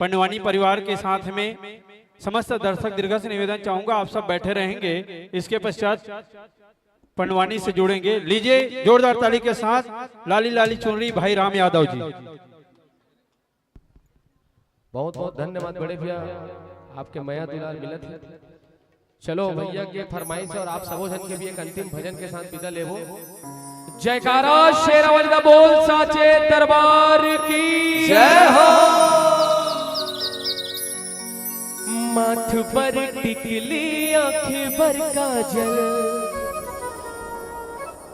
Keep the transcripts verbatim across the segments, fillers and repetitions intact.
पंडवानी परिवार के साथ में समस्त दर्शक दीर्घ से निवेदन चाहूंगा, आप सब बैठे रहेंगे। इसके पश्चात पंडवानी से जुड़ेंगे। लीजिए जोरदार ताली के साथ लाली लाली चुनरी भाई राम यादव जी। बहुत बहुत धन्यवाद बड़े भैया, आपके मया दुलार मिलत है। चलो भैया के फरमाइश और आप सबो झन के भी एक अंतिम भजन के साथ विदा लेबो। जयकारा शेरावाली दा बोल साचे दरबार की जय हो। माथ पर टिकली, आँख पर काजल,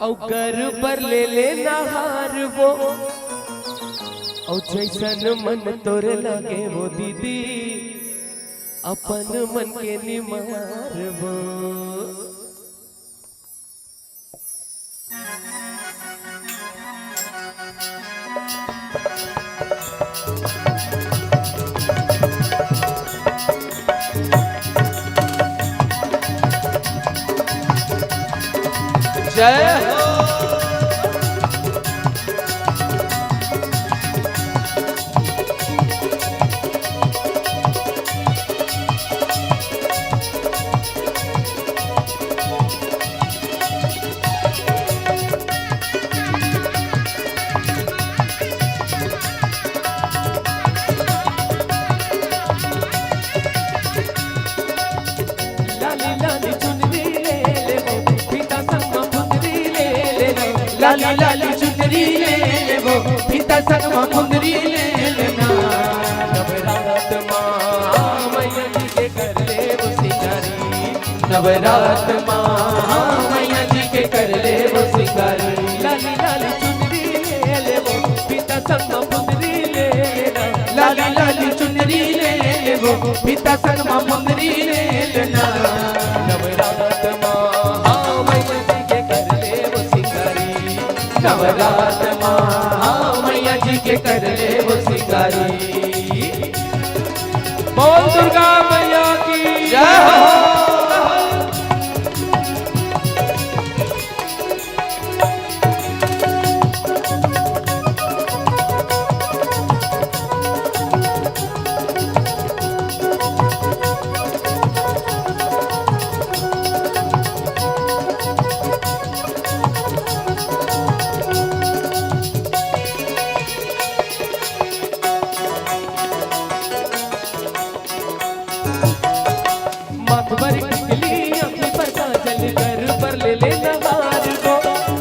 अउ गर पर ले ले नहार वो, अउ जैसन मन तोर लगे वो दीदी, अपन मन के निमार वो। जय हो। लाली लाली चुनरी ले ले वो, फीता संग म फुंदरी ले ले ना। लाली लाली चुनरी ले ले वो, फीता संग म फुंदरी ले ले ना। नवरात मा मैया जी के कर ले वो सिंगारी। नवरात मा मैया जी के कर ले वो सिंगारी। लाली लाली चुनरी ले ले वो, फीता संग म फुंदरी ले ले ना। लाली लाली चुनरी ले ले वो, फीता संग म फुंदरी ले ले ना। नवरात मा मैया जी के कर ले वो सिंगारी। नवरात मा मैया जी के कर ले वो सिंगारी। बोल दुर्गा मैया की जय हो। माथ बर टिकली, आँखी पर काजल, गर पर ले ले नहार वो।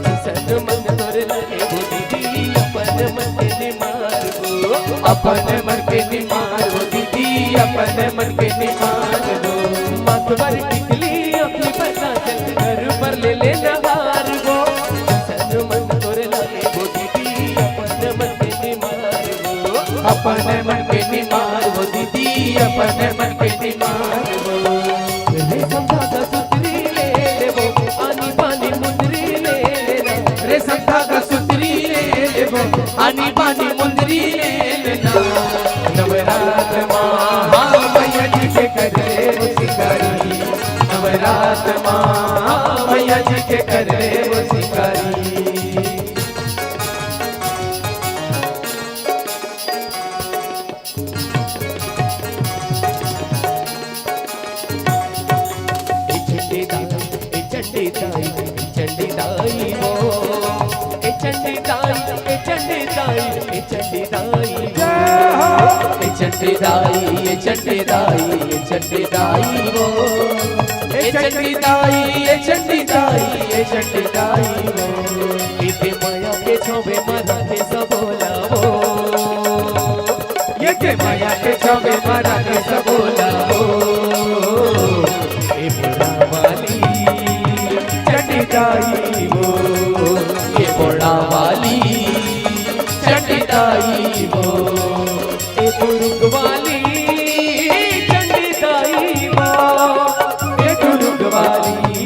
जैसन मन तोर लगे वो दीदी, अपन मन के निमार वो। अपन मन के निमार वो दीदी, अपन मन के निमार वो। माथ बर टिकली, आँखी पर काजल, गर पर ले ले नहार वो। जैसन मन तोर लगे वो दीदी, अपन मन के निमार वो। अपन मन के निमार वो दीदी, अपन मन के निमार वो। रेशम धागा सुतरी ले लेबो, आनी बानी मुंदरी ले लेना। रेशम धागा सुतरी ले लेबो, आनी बानी मुंदरी ले लेना। नवरात मा मैया जी के कर ले वो सिंगारी। नवरात मा मैया जी के कर ले वो सिंगारी। ए चंडी दाई, ए चंडी दाई, ए चंडी दाई वो। ए चंडी दाई, ए चंडी दाई, ए चंडी दाई वो। ए चंडी दाई, ए चंडी दाई, ए चंडी दाई वो। ए चंडी दाई, ए चंडी दाई, ए चंडी दाई वो। एके मया के छवे मरा के सबोला वो। एके मया के छवे मरा के सबोला वो। ए बोड़ा वाली चंडी दाई वो। ए बोड़ा वाली चंडी दाई वो। ए बुरुक वाली चंडी दाई वो। ए बुरुक वाली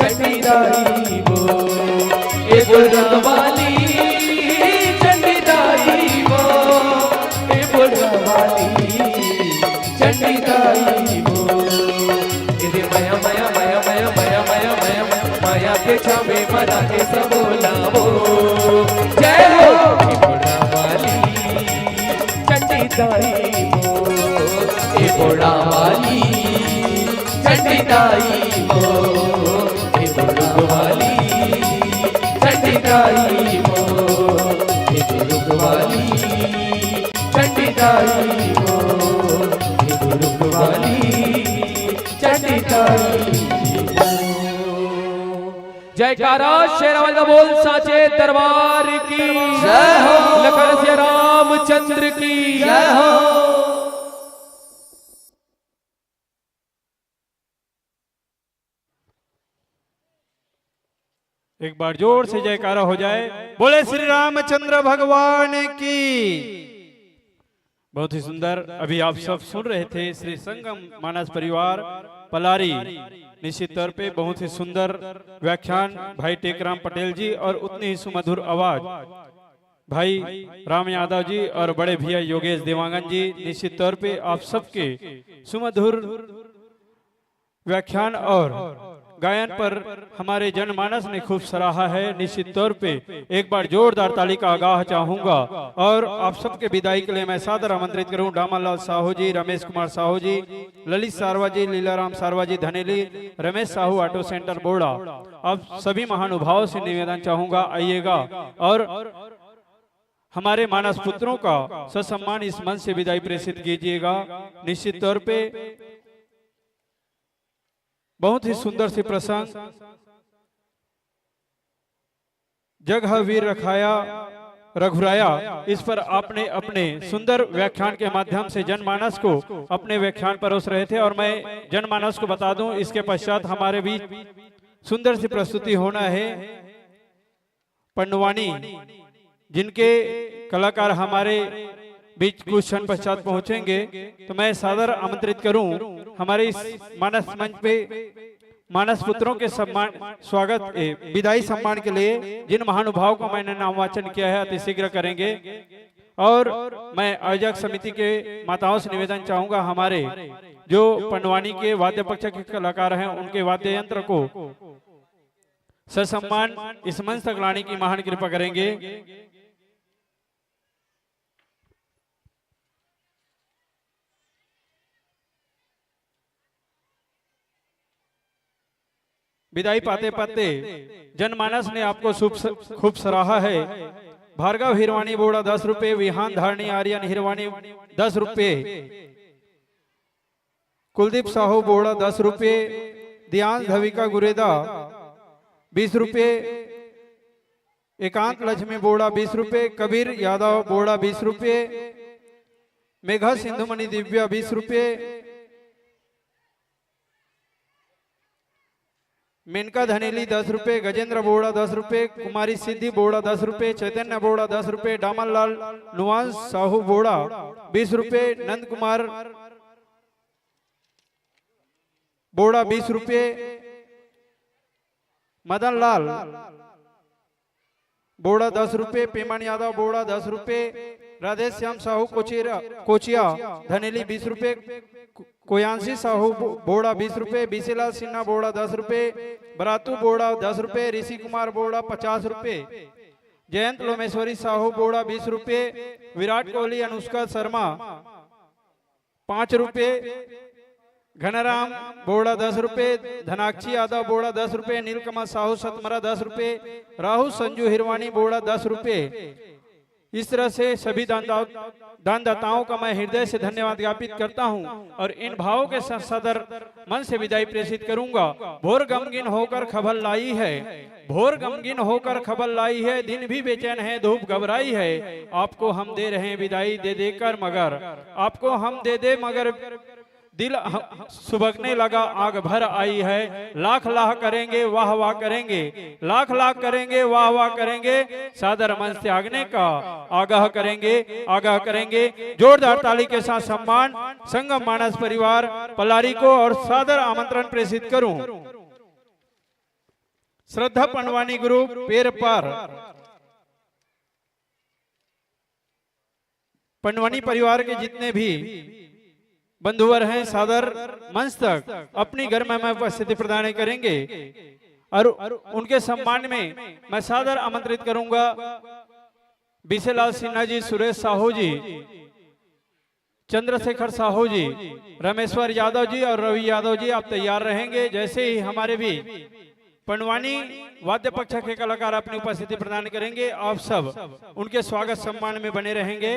चंडी दाई वो। ए बुरुक वाली चंडी दाई वो। ए बुरुक वाली चंडी दाई वो। ए दे मया, मया, मया, मया के छावे मरा के सबोला वो। जय हो। ए बुरुक वाली चंडी दाई हे बोड़ा वाली चंडी ताई वो, हे बोड़ा वाली चंडी ताई वो, हे बोड़ा वाली चंडी ताई वो, हे बोड़ा वाली चंडी ताई वो। जयकारा शेरावाली दा बोल साचे दरबार की। जय हो। लखन सिया रामचंद्र की। जय हो। एक बार जोर से जयकारा हो जाए। बोले श्री रामचंद्र भगवान की। बहुत ही सुंदर। अभी आप सब सुन रहे थे श्री संगम मानस परिवार पलारी, निश्चित तौर पे बहुत ही सुंदर व्याख्यान भाई टेकराम पटेल जी और उतनी ही सुमधुर आवाज भाई राम यादव जी और बड़े भैया योगेश देवांगन जी। निश्चित तौर पे आप सबके सुमधुर व्याख्यान और गायन पर हमारे जनमानस ने खूब सराहा है। निश्चित तौर पे एक बार जोरदार ताली का आगाह चाहूंगा। और आप सबके विदाई के लिए मैं सादर आमंत्रित करूं डामन लाल साहू जी, रमेश कुमार साहू जी, ललित सारवा जी, लीलाराम सारवा जी धनेली, रमेश साहू ऑटो सेंटर बोड़ा। आप सभी महानुभावों से निवेदन चाहूंगा, आइएगा और हमारे मानस पुत्रों का ससम्मान इस मंच से विदाई प्रेषित कीजिएगा। निश्चित तौर पे बहुत ही सुंदर से प्रसंग, जग ह वीर रखाया रघुराया, इस पर आपने अपने सुंदर व्याख्यान के माध्यम से जनमानस को अपने व्याख्यान परोस रहे थे। और मैं जनमानस को बता दूं, इसके पश्चात हमारे बीच सुंदर सी प्रस्तुति होना है पंडवानी, जिनके कलाकार हमारे बीच कुछ क्षण पश्चात पहुंचेंगे, तो मैं सादर आमंत्रित करूं हमारे इस मानस मंच पे मानस पुत्रों के सम्मान, स्वागत, ए, विदाई सम्मान के लिए जिन महानुभाव को मैंने नामवाचन किया है, अति शीघ्र करेंगे। और मैं आयोजक समिति के माताओं से निवेदन चाहूंगा, हमारे जो पंडवानी के वाद्य पक्ष के कलाकार हैं, उनके वाद्य यंत्र को ससम्मान इस मंच तक लाने की महान कृपा करेंगे। विदाई पाते पाते जनमानस ने आपको शुभ स-, खूब सराहा है। भार्गव हिरवानी बोड़ा दस रुपये, विहान धारणी आर्यन हिरवानी दस रुपये, कुलदीप साहू बोड़ा दस रुपये, दियांश धविका गुरेदा बीस रुपये, एकांत लक्ष्मी बोड़ा बीस रुपये, कबीर यादव बोड़ा बीस रुपये, मेघा सिंधुमणि दिव्या बीस रुपये, मेनका धनेली दस रुपये, गजेंद्र बोड़ा दस रुपये, कुमारी सिद्धि बोड़ा दस रुपये, चैतन्य बोड़ा दस रुपये, डामन लाल नुवांश साहू बोड़ा बीस रुपये, नंद कुमार बोड़ा बीस रुपये, मदन लाल बोड़ा दस रुपये, पेमन यादव बोड़ा दस रुपये, राधेश्याम साहू कोचिरा, कोचिया धनेली बीस रुपये, को-, कोयांशी साहू बो-, बोड़ा बीस रुपये, बीसीलाल सिन्हा बोड़ा दस रुपये, बरातू बोड़ा दस रुपये, ऋषि कुमार बोड़ा पचास रुपये, जयंत लोमेश्वरी साहू बोड़ा बीस रुपये, विराट कोहली अनुष्का शर्मा पाँच रुपये, घनराम बोड़ा दस रुपये, धनाक्षी यादव बोड़ा दस रुपये, नीलकमल साहू सतमरा दस रुपये, राहु संजू हिरवानी बोड़ा दस रुपये। इस तरह से सभी दानदाव-, दानदाताओं का मैं हृदय से धन्यवाद ज्ञापित करता हूँ और इन भावों के साथ सदर मन से विदाई प्रेषित करूंगा। भोर गमगीन होकर खबर लाई है, भोर गमगीन होकर खबर लाई है, दिन भी बेचैन है, धूप घबराई है। आपको हम दे रहे हैं विदाई दे देकर, मगर आपको हम दे दे, मगर दिल ह-, सुबकने लगा, आग भर आई है। लाख लाख करेंगे, वाह वाह करेंगे, लाख लाख करेंगे, वाह वाह करेंगे। सादर मंच त्यागने का आगाह करेंगे, आगाह करेंगे। जोरदार ताली के साथ सम्मान संगम मानस परिवार पलारी को और सादर आमंत्रण प्रेषित करूं। श्रद्धा पंडवानी ग्रुप पेरपार, पंडवानी परिवार के जितने भी बंधुवर हैं, सादर मंच तक अपनी गरिमामय उपस्थिति प्रदान करेंगे और उनके सम्मान में मैं सादर आमंत्रित करूंगा बीसेलाल सिन्हा जी, सुरेश साहू जी, चंद्रशेखर साहू जी, रमेश्वर यादव जी और रवि यादव जी, आप तैयार रहेंगे। जैसे ही हमारे भी पंडवानी वाद्य पक्ष के कलाकार अपनी उपस्थिति प्रदान करेंगे, आप सब उनके स्वागत सम्मान में बने रहेंगे।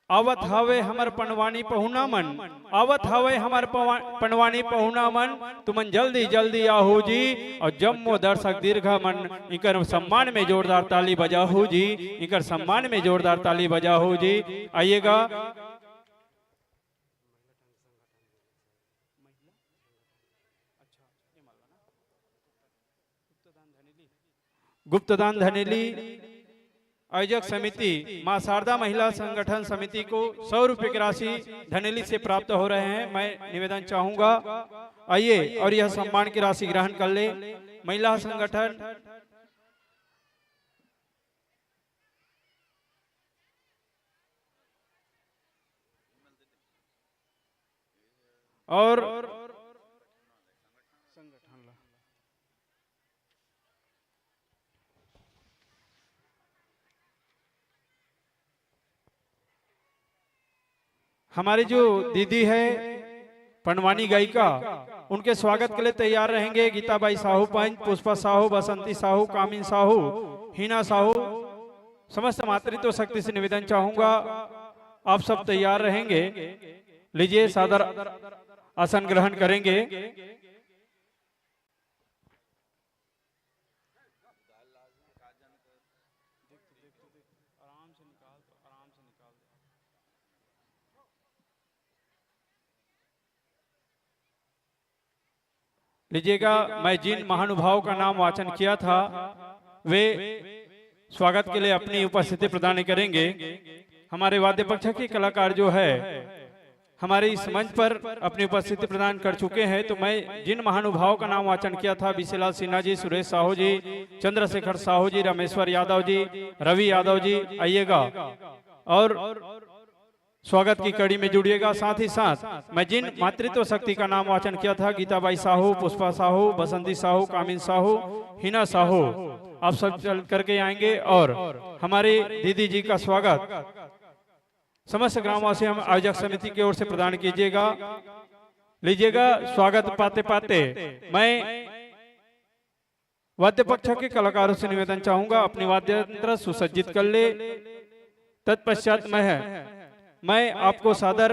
आवत हावे हमर पंडवानी पहुना मन, आवत हावे हमर पवा-, पंडवानी पहुना मन, तुमन जल्दी जल्दी आहू जी। और जम्मो दर्शक दीर्घा मन इकर सम्मान में जोरदार ताली बजाहू जी, इकर सम्मान में जोरदार ताली बजाहू जी। आइएगा। गुप्तदान धनेली आयोजक समिति मां शारदा महिला संगठन समिति को सौ रुपए की राशि धनेली से प्राप्त हो रहे हैं। मैं निवेदन चाहूंगा, आइए और यह सम्मान की राशि ग्रहण कर ले। महिला संगठन और हमारी जो दीदी है पंडवानी गायिका, उनके स्वागत के लिए तैयार रहेंगे गीताबाई साहू पंच, पुष्पा साहू, बसंती साहू, कामिन साहू, हीना साहू। समस्त मातृत्व शक्ति से निवेदन चाहूंगा, आप सब तैयार रहेंगे। लीजिए, सादर आसन ग्रहण करेंगे। लीजिएगा, मैं जिन महानुभाव का नाम वाचन किया था, वे स्वागत के लिए अपनी उपस्थिति प्रदान करेंगे। हमारे वाद्य पक्ष के कलाकार जो है, हमारे इस मंच पर अपनी उपस्थिति प्रदान कर चुके हैं, तो मैं जिन महानुभाव का नाम वाचन किया था, बीसीलाल सिन्हा जी, सुरेश साहू जी, चंद्रशेखर साहू जी, रामेश्वर यादव जी, रवि यादव जी, आइएगा और स्वागत की कड़ी में जुड़िएगा। साथ ही साथ मैं जिन मातृत्व शक्ति का नाम वाचन किया था, गीताबाई साहू, पुष्पा साहू, बसंती साहू, कामिन साहू, हिना साहू, आप सब चल करके आएंगे और हमारी दीदी जी का स्वागत समस्त ग्रामवासी हम आयोजक समिति की ओर से प्रदान कीजिएगा। लीजिएगा, स्वागत पाते पाते मैं वाद्य पक्ष के कलाकारों से निवेदन चाहूंगा, अपने वाद्य यंत्र सुसज्जित कर ले। तत्पश्चात मैं, मैं आपको सादर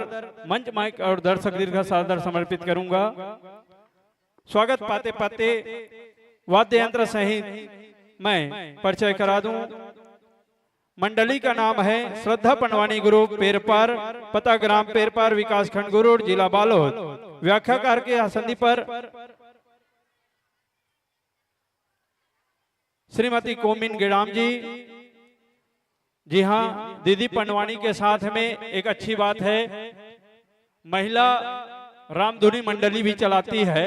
मंच माइक और दर्शक दीर्घा सादर समर्पित करूंगा। स्वागत पाते पाते वाद्य यंत्र सहित मैं परिचय करा दूं। मंडली का नाम है श्रद्धा पंडवानी ग्रुप पेरपार, पता ग्राम पेरपार, विकासखंड गुरूर, जिला बालोद। व्याख्याकार के आसंदी पर श्रीमती कोमिन गेड़ाम जी। जी हाँ, दीदी पंडवानी के साथ में एक अच्छी बात है, महिला रामधुनी मंडली भी चलाती है।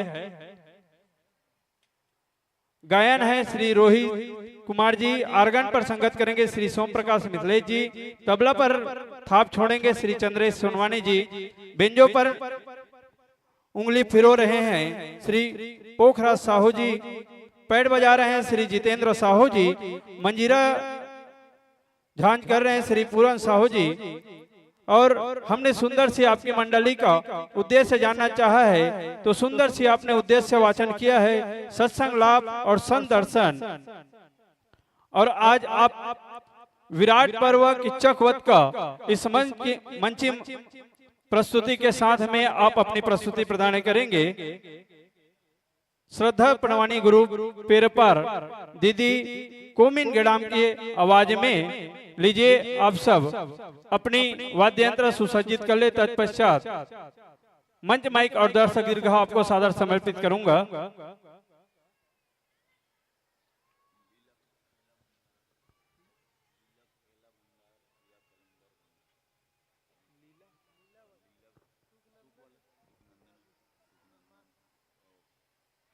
गायन है श्री रोहित कुमार जी, आर्गन पर संगत करेंगे श्री सोम प्रकाश मिथिलेश जी, तबला पर थाप छोड़ेंगे श्री चंद्रेश सोनवानी जी, बेंजो पर उंगली पिरो रहे हैं श्री पोखराज साहू जी, पैड बजा रहे हैं श्री जितेंद्र साहू जी, मंजीरा झांझ कर रहे हैं श्री पूरन साहू जी। और हमने सुंदर सी आपकी मंडली का उद्देश्य जानना चाहा है, तो सुंदर सी आपने उद्देश्य वाचन किया है, सत्संग लाभ और संत दर्शन। और आज आप विराट पर्व किच्चक वध का इस मंच की, मंचिम प्रस्तुति के साथ में आप अपनी प्रस्तुति प्रदान करेंगे। श्रद्धा पंडवानी ग्रुप पेरपार दीदी कोमिन गेड़ाम की आवाज में। लीजिए, आप सब अपनी वाद्य यंत्र सुसज्जित कर ले। तत्पश्चात मंच माइक और दर्शक दीर्घा आपको सादर समर्पित करूंगा।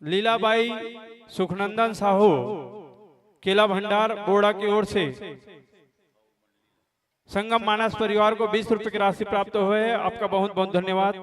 लीलाबाई सुखनंदन साहू, केला भंडार बोड़ा की ओर से संगम मानस परिवार को बीस रुपए की राशि प्राप्त हुए है। आपका बहुत बहुत धन्यवाद।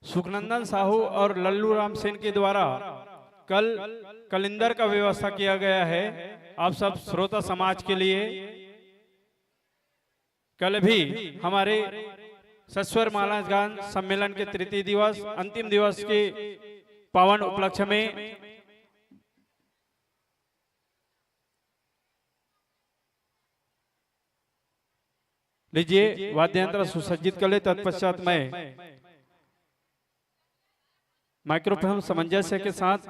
सुखनंदन साहू और लल्लू राम सेन के द्वारा कल कलिंदर का व्यवस्था किया गया है। आप सब श्रोता समाज के लिए कल भी हमारे सस्वर मालागान सम्मेलन के तृतीय दिवस, अंतिम दिवस के पावन उपलक्ष्य में लीजिए, वाद्य यंत्र सुसज्जित कर ले। तत्पश्चात मैं माइक्रोफोन सामंजस्य के साथ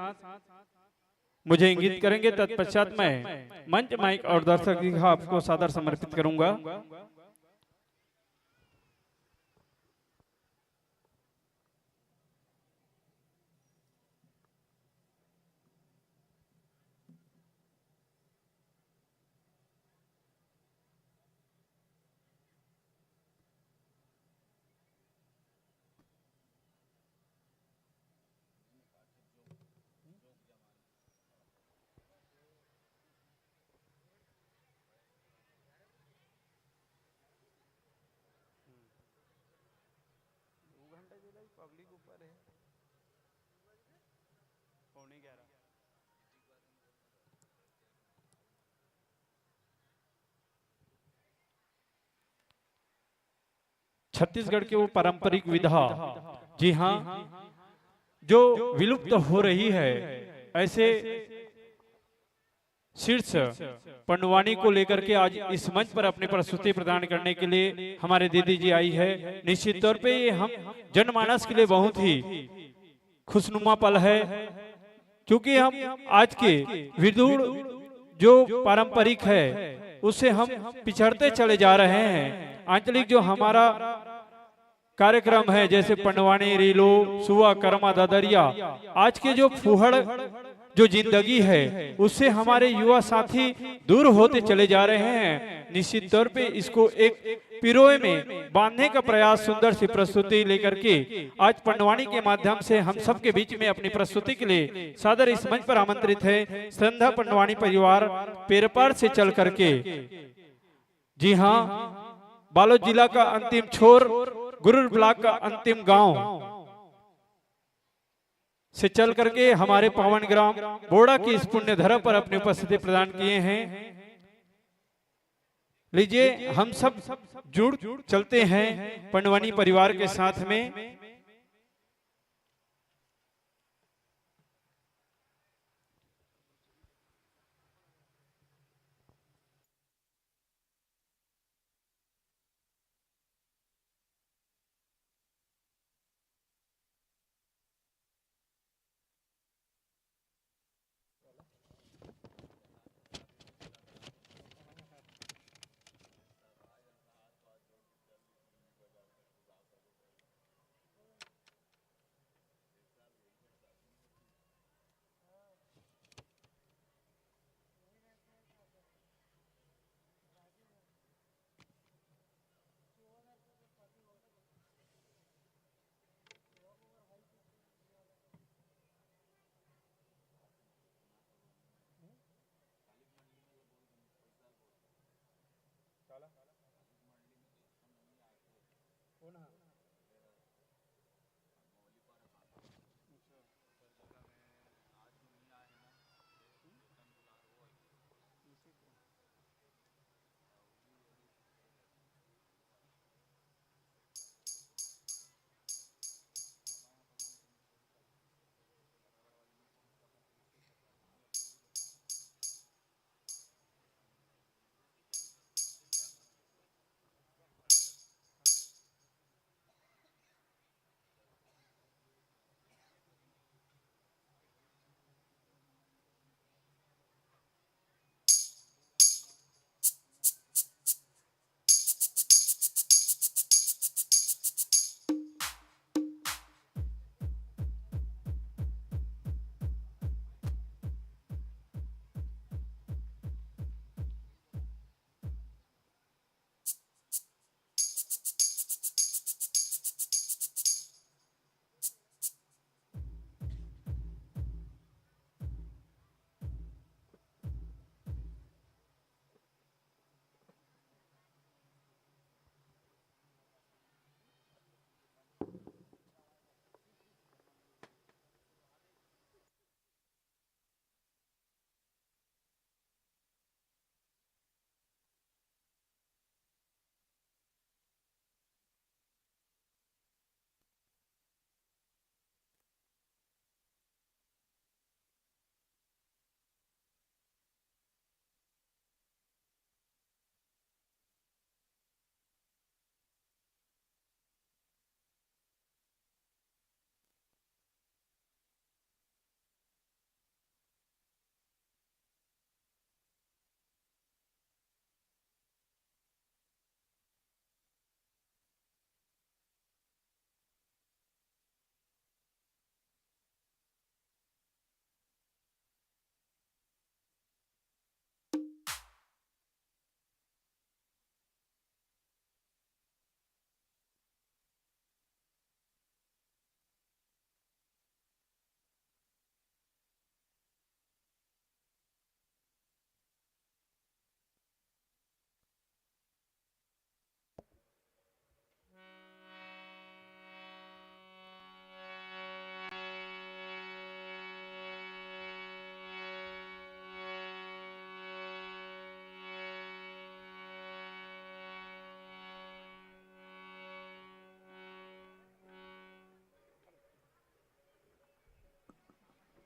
मुझे इंगित करेंगे। तत्पश्चात मैं मंच, माइक और दर्शक दीर्घा आपको सादर समर्पित करूंगा। दो घंटा जुलाई पब्लिक ऊपर है। पौने ग्यारह। छत्तीसगढ़ की वो पारंपरिक विधा, जी हाँ, जो विलुप्त हो रही है, ऐसे शीर्ष पंडवानी को लेकर के आज इस मंच पर अपनी प्रस्तुति प्रदान करने के लिए हमारे दीदी जी आई है। निश्चित तौर पे ये हम जनमानस के लिए बहुत ही खुशनुमा पल है, क्योंकि हम आज के विदुर जो पारंपरिक है, उससे हम पिछड़ते चले जा रहे हैं। आंचलिक जो हमारा कार्यक्रम है, जैसे पंडवानी, रीलो, सुआ, कर्मा, ददरिया, आज के जो फूहड़ जो जिंदगी है, उससे हमारे युवा साथी दूर होते चले जा रहे हैं। निश्चित तौर पे इसको एक पिरोए में बांधने का प्रयास सुंदर सी प्रस्तुति लेकर के आज पंडवानी के माध्यम से हम सबके बीच में अपनी प्रस्तुति के लिए सादर इस मंच पर आमंत्रित है श्रद्धा पंडवानी परिवार पेरपार से चल करके, जी हाँ, बालोद जिला का अंतिम छोर, गुरूर ब्लॉक का अंतिम गांव से चल करके हमारे पावन ग्राम बोड़ा की इस पुण्य धरा पर अपनी उपस्थिति प्रदान किए हैं। लीजिए, हम सब जुड़ चलते हैं पंडवानी परिवार के साथ में।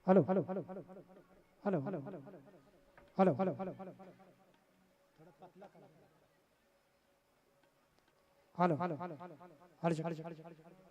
Hello, hello, hello, hello, hello, hello, hello, hello, hello, hello, hello, hello, hello, hello, hello, hello, hello, hello,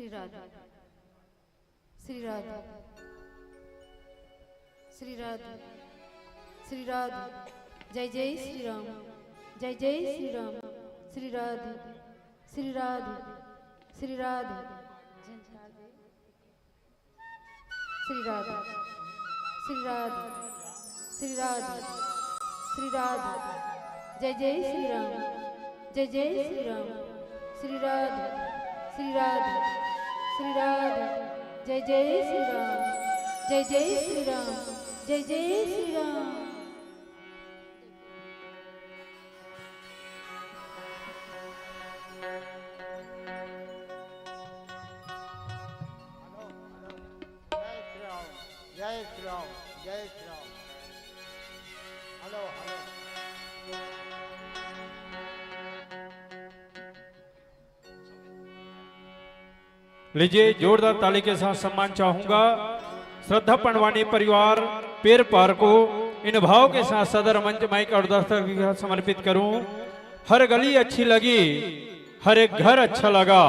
Shri Radhe, Shri Radhe, Shri Radhe, Shri Radhe. जय जय श्री राम, जय जय श्री राम। श्री राधे, श्री राधे, श्री राधे, श्री राधे, श्री राधे, श्री राधे, श्री राधे। जय जय श्री राम, जय जय श्री राम। श्री राधे, श्री राधे, श्री राधे। जय जय श्री राम, जय जय श्री राम, जय जय श्री राम। Hello, hello. जय श्री राम, जय श्री राम, जय श्री राम। Hello, hello. लीजिए, जोरदार ताली के साथ सम्मान चाहूंगा श्रद्धा पंडवानी परिवार पेरपार को। इन भाव के साथ सादर मंच माइक और दर्शक दीर्घा समर्पित करूं। हर गली अच्छी लगी, हर एक घर अच्छा लगा।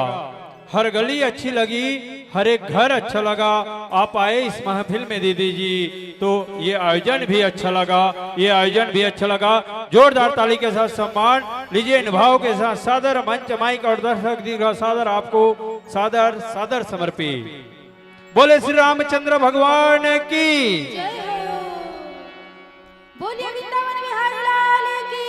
हर गली अच्छी लगी, हर एक घर अच्छा लगा। आप आए इस महफिल में दीदी जी, तो ये आयोजन भी अच्छा लगा, ये आयोजन भी अच्छा लगा। जोरदार ताली के साथ सम्मान। लीजिए, इन भाव के साथ सादर मंच माइक और दर्शक दीर्घा सादर आपको सादर सादर समर्पित। बोले श्री रामचंद्र भगवान की। जय हो। बोलिए वृंदावन बिहारी लाल की।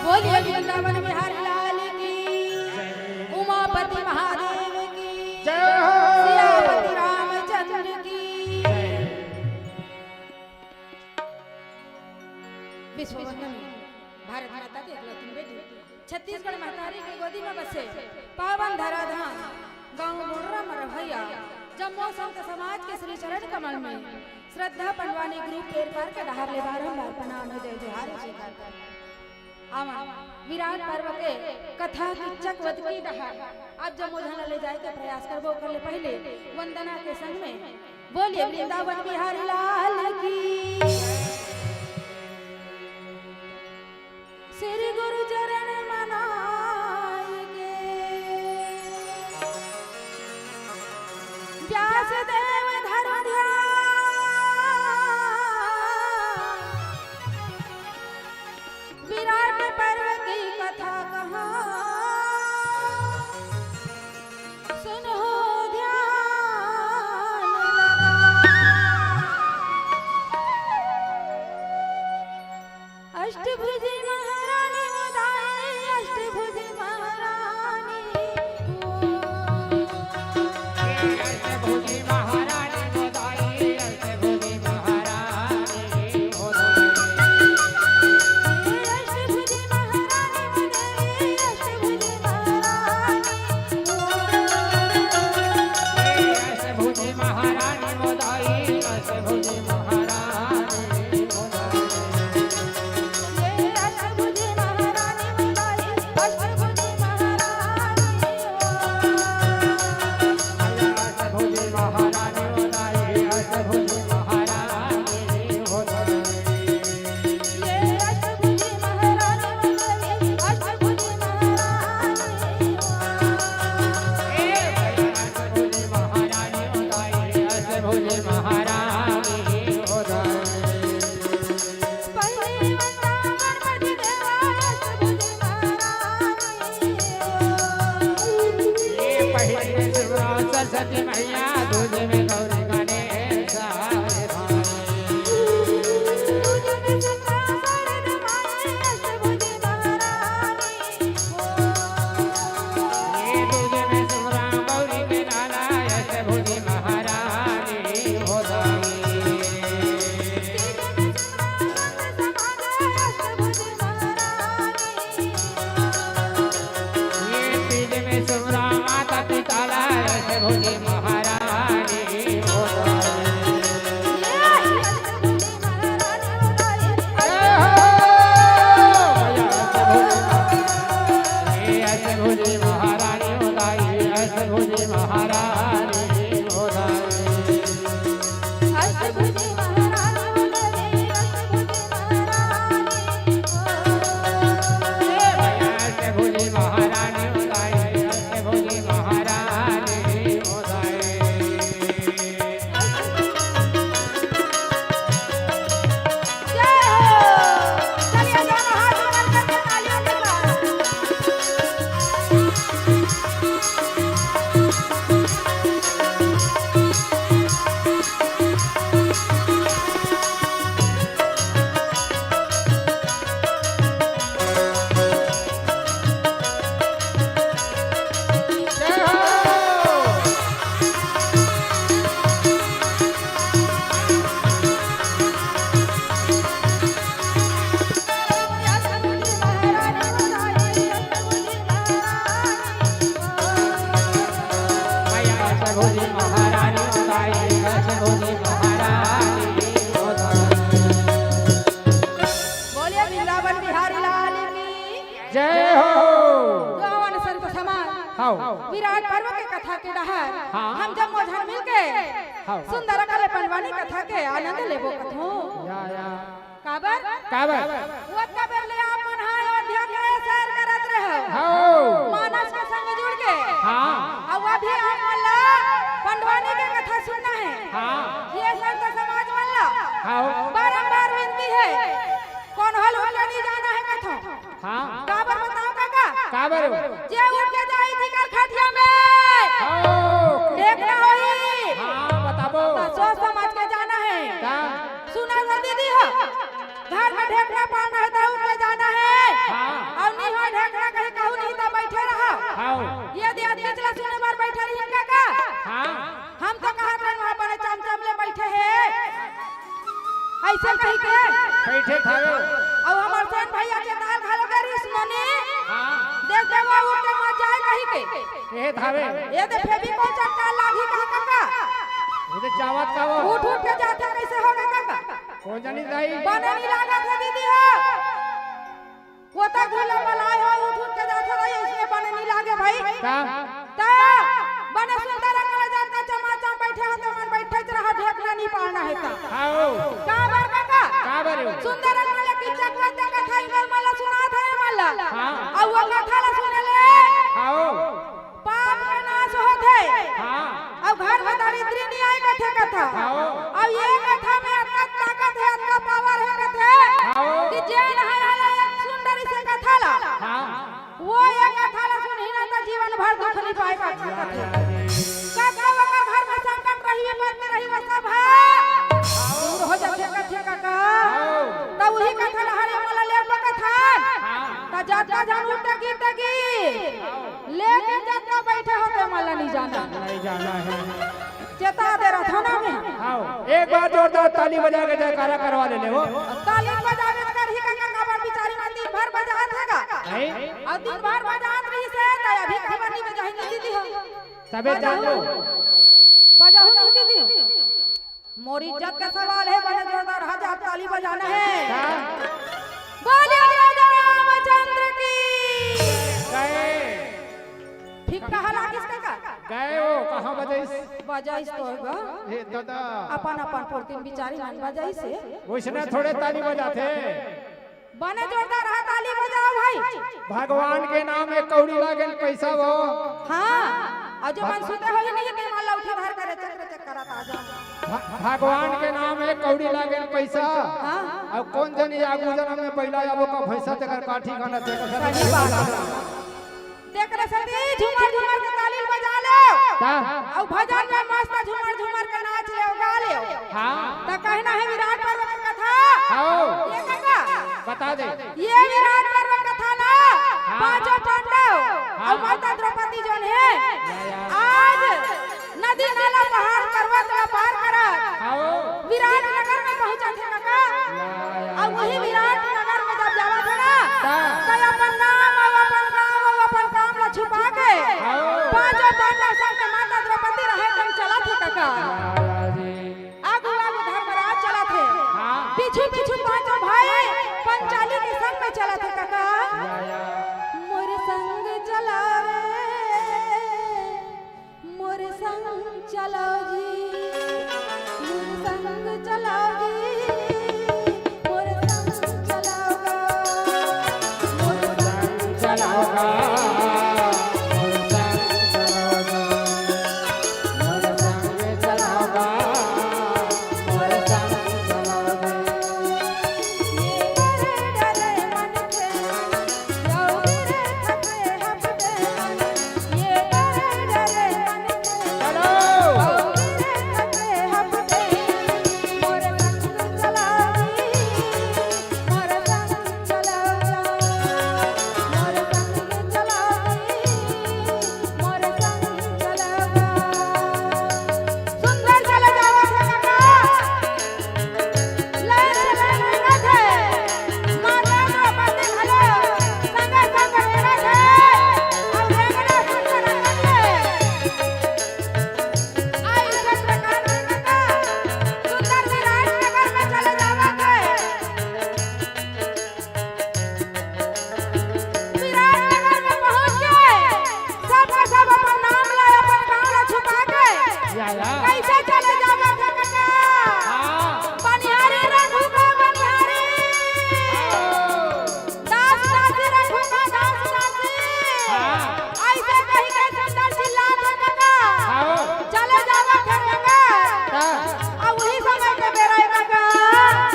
बोलिए वृंदावन बिहारी लाल की, उमापति महादेव की, जय हो। सियापति रामचंद्र की। विश्ववंदनी भारत माता के एकलौती बेटी, छत्तीसगढ़ महतारी के गोदी में बसे पावन धराधाम गांव मोड़रा म रहइया जम्मो संत समाज के श्री चरण कमल में श्रद्धा पंडवानी ग्रुप पेरपार के डहार ले बारंबार प्रणाम हे, जय जोहार हे। आवा, विराट पर्व के कथा किच्चा के वत की डहार आप जम्मो झन ला ले जाए के प्रयास करबो। ओकर ले पहिले वंदना के संग में बोलिए वृंदावन बिहारी लाल की। श्री गुरु चरण मनाई के व्यास देव धरम ध्यान। विराट पर्व की कथा कहा सुनो ध्यान। सती मैया दूज में गौरी गणेश आए भाई। ये दूज में सुमरा गौरी के लाला अष्टभुजी महारानी हो जाई। ये तीज में सुमरा माता पिता ला अष्टभुजी महारानी हो जाई। बोलिए वृंदावन बिहारी लाल की जय हो। गावन संत समाज हाव। विराट पर्व के कथा के डहर हाँ। हम जब मोझन मिल के हाँ। सुंदर कले पंडवानी कथा के आनंद लेबो कथो। या, या। काबर? काबर? वो काबर ले आप मन हा अयोध्या के सैर करत रहे। हाव। मानस के संग जुड़ के। हाँ। अब अभी आप मन ला पंडवानी के कथा सुनना है। हाँ। ये संत समाज मन ला हाव। बारंबार विनती है। कोन हल उठ के नहीं जाना है कथो। हाँ। काबर बताओ काका? काबर? जे उठ के जाई जिकर खटिया में। हाँ। ढेकना होई। हाँ, बताबो। तो सोच समझ के जाना है। का? सुना था दीदी हो। घर में ढेकना पाना है तो उठ के जाना है। हाँ। और नहीं हो ढेकना कहीं कहूँ नहीं तो बैठे रहो। हाँ। ये दिया दिया चला सुने बार बैठे रही काका। हाँ। हम तो कहत हन वहाँ बने चमचम ले बैठे हे। अइसे कहि के। बैठे थावे। अउ हमर सोन भैया के दाल घलो गरिस मोनी। हाँ। देख दे वो उठ के मर जाए कहि के। ए थावे। ए दे फेविकोल चटका लागी कहा काका। ए दे चावत का वो। उठ उठ के जाथे कइसे होगे काका। कोन जनी दाई। बने नहीं लागत हे दीदी हो। वो तो गुल्ला बलाय हो, उठ उठ के जात हो, इसमें बने नहीं लागे भाई। का? ता बने सुंदर रंग ले जात का चमाचम बैठे हो, तो मन बैठे च रहा, ढेकना नहीं पाना है ता। हाव। का बर काका? का बर हो? सुंदर रंग ले किचक ले देखा था, इमल मला सुना था, इमल ला। हाँ। अउ वो कथा ला सुने ले। हाव। पाप के नाश होथे। हाँ। अउ घर में दरिद्री नहीं आए कथे कथा। हाँ। अउ ये कथा में अतना ताकत है, अतना पावर है कथे हाँ। कि जे नहाय वाला एक सुंदरी से कथा ला। हाँ। वो ये कथा ला सुनही ना तो जीवन भर दुख नहीं पाए कथे। कथा ओकर घर में संकट रही, विपत्ति रही, वो सब है। दूर हो जाथे कथे काका। हाँ। तो वही कथा ला हरे मला ले कथा। हाँ। तो जाता जान उठे की तगी। लेकिन जब तक बैठे हो तो मला नहीं जाना। नहीं जाना है। चेता दे रहा था ना मैं। हाँ, एक बार जोरदार ताली बजा के जयकारा करवा ले ले वो। ताली बजावे कर ही का काबर बिचारी मन दिन भर बजात हे का। नहीं। अउ दिन भर बजात रही से तो अभी खबर नहीं बजाही नहीं दीदी हो। तबे जान लो। बजाहू नहीं दीदी हो। मोर इज्जत का सवाल है, बने जोरदार हजार ताली बजाना है। हाँ। बोलिए राजा रामचंद्र की। गए। ठीक कहा लागिस काका। गए वो, कहाँ बजाइस? बजाइस तो गा। हे दादा। अपन अपन पुरतिन बिचारी मन बजाइस हे। वइसने थोड़े ताली बजाथे। बने जोरदार हा ताली बजाओ भाई। भगवान के नाम एक कौड़ी लागेन पैसा वो। हाँ, अउ जो मन सुते होही नहीं ते मन ला उठा धर करे चक्कर चक्कर आता जा। भ-, भगवान के नाम एक कौड़ी लागेन पैसा। हाँ। अउ कोन जनी आगू जनम में पहिला आबो का भैंसा तेकर का ठिकाना तेकर सही बात है। तेकरे सेती झूमर झूमर के ताली बजा लो। का? अउ भजन में मस्त झूमर झूमर के नाच लेव, गा लेव। हाँ। त कहना हे विराट पर्व के कथा। हाँ। ये कका? बता दे। ये विराट पर्व कथा ना, हाँ। पांचों पांडव हाँ। अउ माता द्रौपदी जोन हे, या, या। आज नदी नाला पहाड़ पर्वत ला पार करत हाँ। विराटनगर में पहुंचत हे कका। या, या। अउ वही विराटनगर में जब जावत हे ना, हाँ। त अपन नाम अउ अपन गांव अउ अपन काम ला छुपा के हाँ। पांचों पांडव संग के माता द्रौपदी रहे तब चलत हे कका। या, या जी। आगू आगू धर्मराज चलत हे, हाँ। पीछू पीछू पांचों भाई पंचाली के संग में चलत हे कका। या, या। मोर संग चला रे, मोर संग चलो जी, मोर संग चलो जी, मोर संग चलो गा, मोर संग चलो गा, मोर संग चलो गा, मोर संग चलो गा, मोर संग चलो गा। ये डरे डरे मन विराटनगर में पहुंच के सब के सब अपन नाम ला, अपन गांव ला छुपा के या, या। कैसे चले जावत हे कका? हाँ। बनिहारी रघु का बनिहारी। हाँ। दास दासी रघु का दास दासी। हाँ। ऐसे कही के सुंदर चिल्लात हे कका। हाँ। चले जावत हे कका। हाँ। अब वही समय के बेरा हे कका।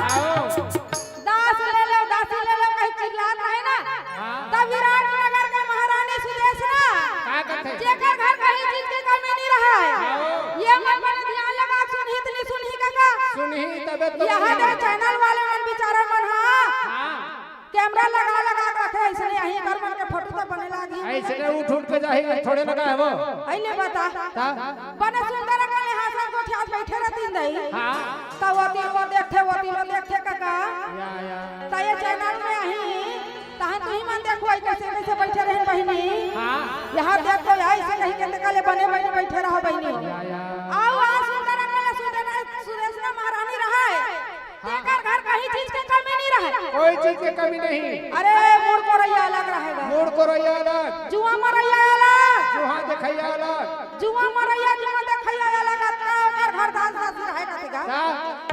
हाँ। दास ले लो, दासी ले लो, कहीं चिल्लात रहे ना। हाँ। तब विराटनगर के महारानी सुदेशना, का कहथे? जेकर घर कहीं चीज के कमी नहीं रहे। हाँ। ये मन मन ध्यान लगा सुनही त नहीं सुनही कका। सुनही तबे तो यहाँ सुनही। दे चैनल वाले मन बेचारा मन हा। हाँ। कैमरा लगा लगा के रखे, ऐसने यहीं घर मन के फोटो तो बने लागी। ऐसने उठ उठ के जाही, थोड़े लगा है वो। अइले बता। का? बने सुंदर अकन ले हाथ गोठियात बइठे रहितिस दाई। हाँ। त ओती लो देखथे, ओती लो देखथे कका। या, या। त ये चैनल में आही, तहन तुही मन देखो, आई कइसे कइसे बइठे रहिन बहिनी। हाँ। यहाँ देख तो, यहाँ अइसे कहीं के तका ले बने बने बइठे रहो बहिनी। या, या। आओ, आ सुंदर अकन ले सुंदर सुदेशना महारानी रहय। तेकर घर कहीं चीज के कमी नहीं रहे। कोई चीज के कमी नहीं। अरे, मुड़ कोरैया अलग रहेगा। मुड़ कोरैया अलग। जुआ मरैया अलग। जुआ देखैया अलग। जुआ मरैया, जुआ देखैया अलग। अतना ओकर घर दास दासी रहे कथी का? का?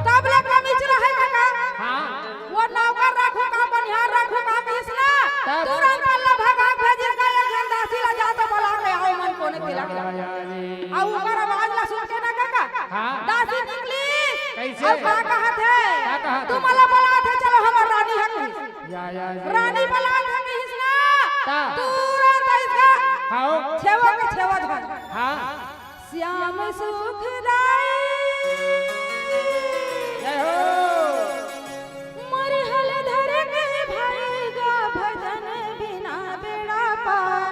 तब ले कमीच रहे का? हाँ। वो नौकर रखू का, बनिहार रखू का, किस ना? तब? तुरंत अल्लाह भगा भेजिस का, एक जन दासी ला जा तो बला ले आओ, मन कोने तिलक। या, या, या। अउ ओकर आवाज ला सुन के ना काका, हाँ। दासी निकली। कइसे? अउ का कहत हे? का कहत हे? तुमला बलात हे, चलो हमर रानी हक। या, या, या। रानी बलात हे कहिस ना। का? तुरंत अइस का। हाँ। छेवा के छेवा धन। हाँ। श्याम सुखदाई। जय हो। मोर हल धर के भाई गा भजन बिना बेड़ा पार।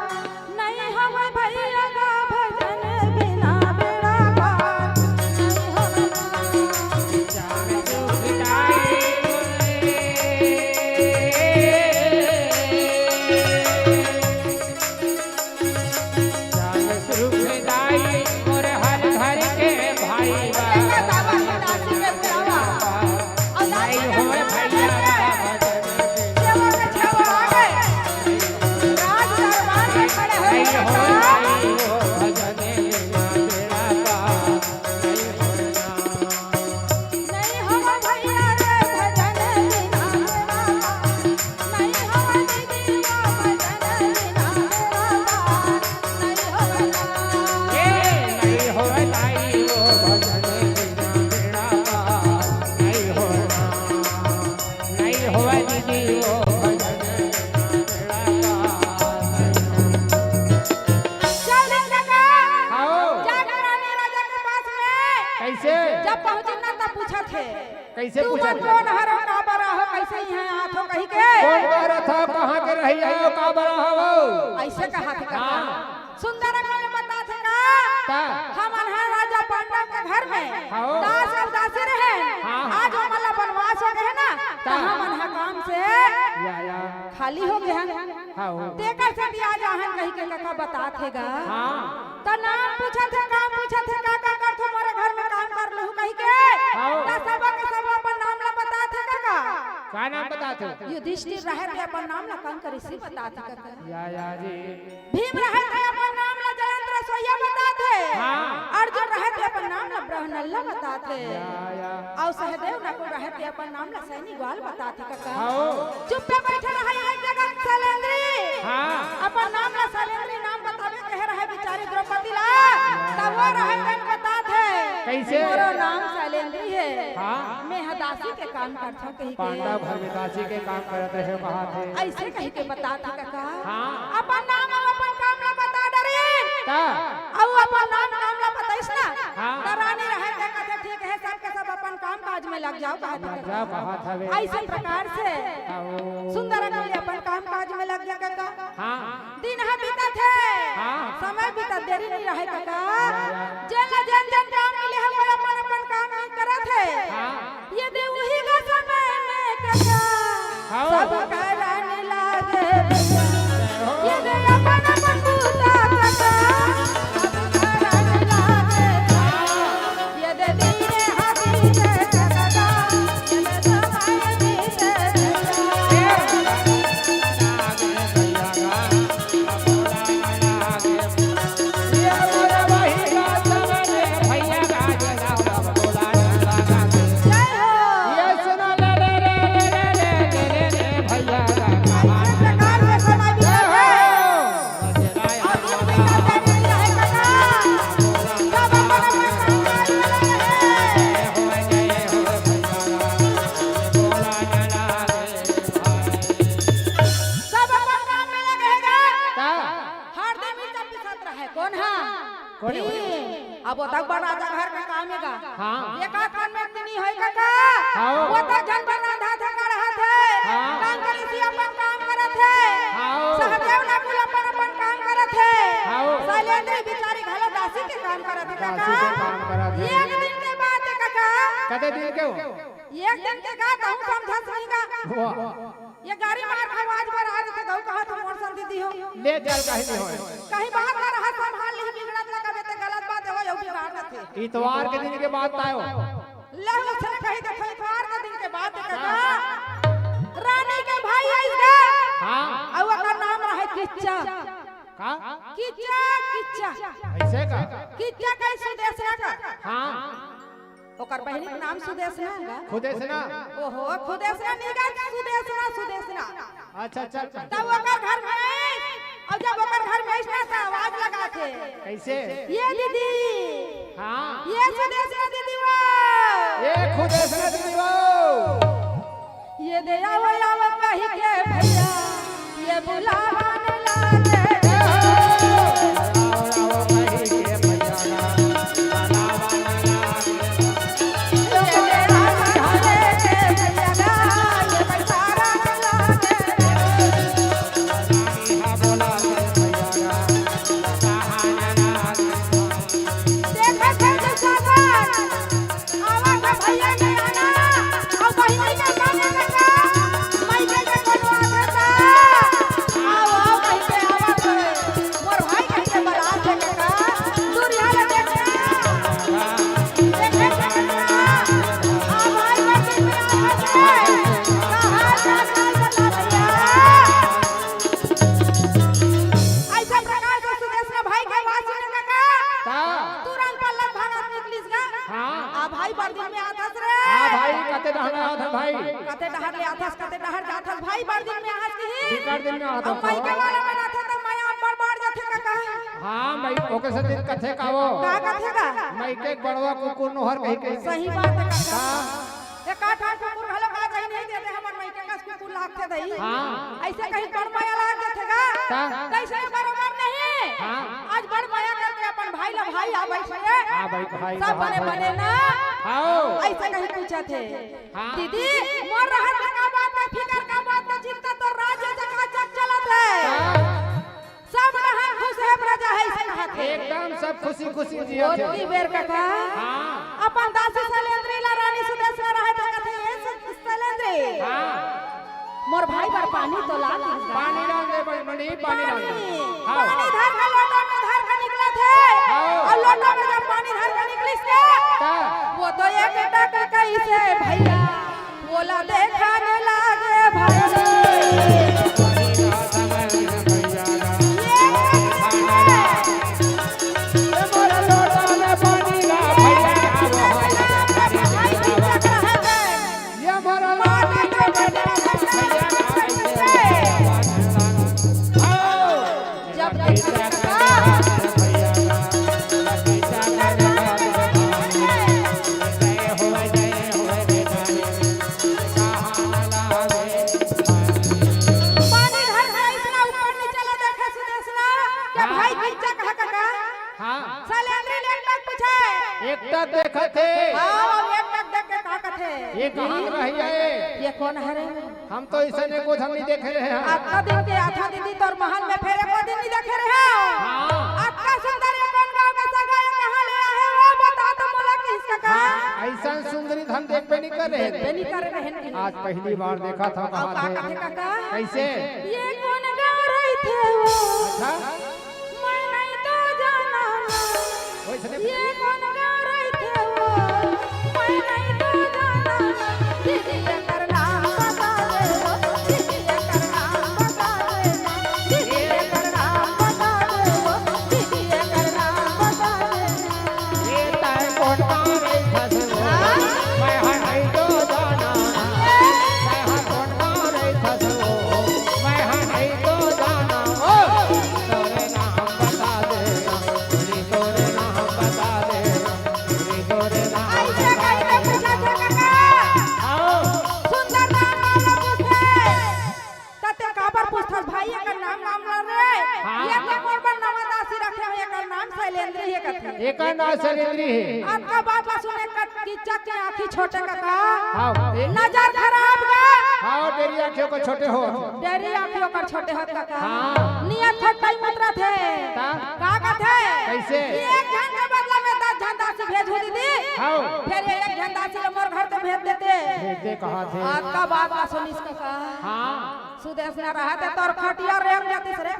नहीं हवय भैया गा भजन बिना बेड़ा पार। नहीं हवय। श्याम सुखदाई मोर हर घर के भाई बा। नहीं होय भैया भजन बिना। नहीं होय भाई भजन बिना बेड़ा पार। नहीं होय ना। नहीं होय भैया रे भजन बिना बेड़ा पार। नहीं होय दीदी वो भजन बिना बेड़ा पार। नहीं होय ना। ए, नहीं होय दाई वो भजन बिना बेड़ा पार। नहीं होय ना। नहीं होय दीदी वो भजन बिना बेड़ा पार। कइसे तू पूछत मन हे? कोन हर हो, काबर आहो, कइसे इहाँ आत हो कहिके। कोन बर आथव, कहाँ के रहिया हो, काबर आहो? अइसे कहत हे कका। हाँ। सुंदर अकन ले बतात हे का? का? हमन ह राजा पांडव के घर में हाँ। दास अउ दासी रहेन। हाँ। आज हमन ला बनवास हो गे हे ना, त हाँ। हमन ह काम से या, या। खाली हो गे हन। हाँ, हो। तेकर सेती आज आहन कहिके कका बतात हे गा। हाँ। त नाम पूछत हे, काम पूछत हे, का का करथो मोरे घर में काम कर लहू कहिके। हाँ। त सब के सब अपन नाम ला बतात हे कका। का नाम बतात हे? युधिष्ठिर रहे ते अपन नाम ला कंक ऋषि बतात हे कका। या, या जी। भीम रहे ते अपन नाम ला जयंत रसोइया बतात हे। हाँ। अर्जुन रहे ते अपन नाम ला ब्रहनल्ला बतात हे। या, या। अउ सहदेव नकुल रहे ते अपन नाम ला सैनी ग्वाल बतात हे कका। हाँ। चुप्पे बइठे रहे एक जगह सैलेंद्री। हाँ। अपन नाम ला सैलेंद्री नाम बताबे कहे रहे बिचारी द्रौपदी ला। त ओ रहे तेन बतात हे। कइसे? मोरो नाम सैलेंद्री हे। हाँ। मैं ह दासी के काम करथंव कहिके। पांडव घर में दासी के काम करत रहे कहत हे। अइसे कहिके बतात हे कका। हाँ। अपन नाम अउ अपन काम ला बता डरिन। का? अउ अपन नाम काम ला बताइस ना। हाँ। त रानी रहे ते कथे, "ठीक हे, सब के सब अपन काम काज में लग जाव," कहत हे लग कका। जाव कहत हवे। अइसे प्रकार से हाँ, ओ। सुंदर अकन ले अपन काम काज में लग गे कका। हाँ। दिन ह बीतत हे। हाँ। समय बीतत देरी नइ रहे कका। जेन ला जेन जेन काम मिले हे, वो अपन अपन काम नइ करत हे। हाँ। ये दे उही गा समय में कका। हाँ। सब करन लागे। ये दे अपन अपन बूता कका। सब करन लागे। ये दे धीरे हाथी से कका। ये दे समय बीते। सब अपन काम में लगे हे गा। का? हरदी मिर्चा पिसत रहे। कोन हा? कोन हे? भीम। अब ओतक बड़ राजा घर के काम हे गा। हाँ। एक आध कन में इतनी होय कका। हाँ। ओतक झन बड़ रांधत हे, कढ़त हे। हाँ। काम करे सी अपन काम करत हे। हाँ। सहदेव नकुल अपन अपन काम करत हे। हाँ। सैलेंद्री बिचारी घलो दासी के काम करत हे दासी कका। के काम करत हे। एक दिन के बात हे कका। कते दिन के हो? एक दिन के गा, कहूँ समझत नहीं गा। वाह। ये गाड़ी मार के आवाज बर आ रथे, गऊ कहा तो मोर संग दीदी हो। ले चल कहीं नहीं होय। कहीं बात ना रहा, संभाल ली, बिगड़त ना कबे ते गलत बात हो, यहू बिगाड़ देथे। इतवार के दिन के बात आयो। ले उसने कही देखे, इतवार के दिन के बात है कका। रानी के भाई आइस गा। हाँ। अउ ओकर नाम रहे किच्चा। का? किच्चा, किच्चा। अइसे का? किच्चा कही सुदेशना का। हाँ। ओकर बहिनी के नाम सुदेशना हे गा। खुदेशना? ओहो, खुदेशना नहीं गा, सुदेशना, सुदेशना। अच्छा, अच्छा, अच्छा। तब ओकर घर में आइस, अउ जब ओकर घर में आइस ना, त आवाज लगाथे। कइसे? ये दीदी। हाँ। ये सुदेशना दीदी वो। ये खुदेशना दीदी वो। ये दे आवो, आवो कहिके भइया, ये बुलावन लागे। देखत हे जे सागर, आवा त भइया के आना, अउ बहिनी के गाने में का, मइके के बनवा देता। आओ, आओ, कहिके आवत हे। मोर भाई कहिके बलात हे कका, दूरिहा ले देखना। देखे के कका, आ भाई के चिन्ह आवत हे। कहाँ का साल बता भइया। अइसन प्रकार से सुदेशना भाई के आवाज सुने कका। का? तुरंत पल्लव भगत निकलिस गा। हाँ। आ भाई बड़ दिन में आथस रे। हाँ भाई, कते डहर ले आथस भाई। कते डहर ले आथस, कते डहर जाथस भाई, बड़ दिन में आथस कही। बिकट दिन में आथस। अब मइके वाला मन आथे त मया अब्बड़ बाढ़ जाथे कका। हाँ भाई, ओके से दिन कथे का वो। का कथे का? मइके बड़वा कुकुर नोहर कही कही। सही बात हे कका। हाँ। एका ठन कुकुर घलो का दही नहीं देते, हमर मइके कस कुकुर लागथे दही। हाँ। अइसे कहीं बड़ मया लाग जाथे गा। का? कइसे बरोबर नहीं। हाँ। आज बड़ मया करके अपन भाई ला भाई आ बइठे। हाँ भाई, भाई सब का बने भाई। बने ना। हाव। अइसे कहीं पूछत हे। हाँ। दीदी, मोर रहत के का बात का फिकर, का बात का चिंता, तोर राज्य चकाचक चलत हे। हाँ। सब रहन खुश हे, प्रजा हे, अइसे कहत हे। एकदम सब खुशी खुशी जियत हे। ओतकी बेर कका हाँ। अपन दासी सैलेंद्री ला रानी सुदेशना रहत हे, कथे, "ए स-, सैलेंद्री।" हाँ। मोर भाई बर पानी तो ला दीस गा। पानी डाल दे बड़ी, बड़ी पानी डाल दे। पानी, हाँ। पानी धर के लोटा में धर के निकलत हे। हाँ। अउ लोटा में जब पानी धर के निकलिस के, ता। वो तो एक टक कइसे भइया, ओला देखाने लागे भइया। ये ये मोर लोटा में पानी ला भइया, ये मोर लोटा में पानी ला भइया। जब देखा पानी धर के अइसना ऊपर नीचे ला देखे सुदेशना, के हाँ। भाई गिरजा कहा काका? हाँ। सैलेंद्री ले एक टक पूछे। एक टक देखत हे। हाँ, अउ एक टक देख के का कथे? ये कहाँ के रहिया ए? ये कोन हरे? हम तो अइसन एको झन नइ देखे रहे हन। अतका दिन के आथा दीदी तोर महल में फेर एको दिन नइ देखे रहे हन। हाँ। अतका सुंदर ये कोन गाँव के सगा ए, कहाँ ले आहे, वो बता तो मोला किस काका। हाँ, अइसन सुंदरी त हम देखबे नइ करे रहेन। देखबे नइ करे रहेन। आज पहिली बार देखत हँव अउ कहाँ का थे। कथे काका? कइसे? ये कोन गाँव रहिथे वो? अच्छा। मैं नहीं तो जाना ना। वइसने ये कोन गाँव रहिथे वो? मैं नहीं तो जाना ना। दीदी एकर नाम बता दे वो। दीदी एकर नाम बता दे ना। दीदी एकर नाम बता दे वो। दीदी एकर नाम बता दे ना। ए ताय कोन गाँव रहिथस वो? हाँ? मैं हा नहीं तो जाना ना। मैं हा कोन गाँव रहिथस वो? मैं हा नहीं तो जाना ओ। तोरे नाम बता देना, तोरे, तोरे नाम बता देना, तोरे, तोरे नाम अइसे बता कइसे देना। पूछत हे काका? हाँ। सुंदर नाम वाला पूछे। त तें काबर पूछथस भाई, एकर नाम वाम ला रे? हाँ। ये तो मोर बर नवा दासी रखे हँव, एकर नाम सैलेंद्री हे कथे। एकर नाम सैलेंद्री हे। अतका बात ला सुने कत कीचक के आँखी छोटे काका। हाँ, ए- नजर खराब गा। हाँ, डेरी आँखी ओकर छोटे होत। डेरी आँखी ओकर छोटे होत काका। हाँ। नियत खट्टाई मुतरत हे। ता? का कथे? कइसे? एक झन के बदला में दस झन दासी भेजहूँ दीदी। हाँ। फेर एक झन दासी ला मोर घर तो भेज देते। भेज दे कहत हे। अतका बात ला सुनिस काका। हाँ। सुदेशना रहत हे तोर खटिया रेंग जातिस रे।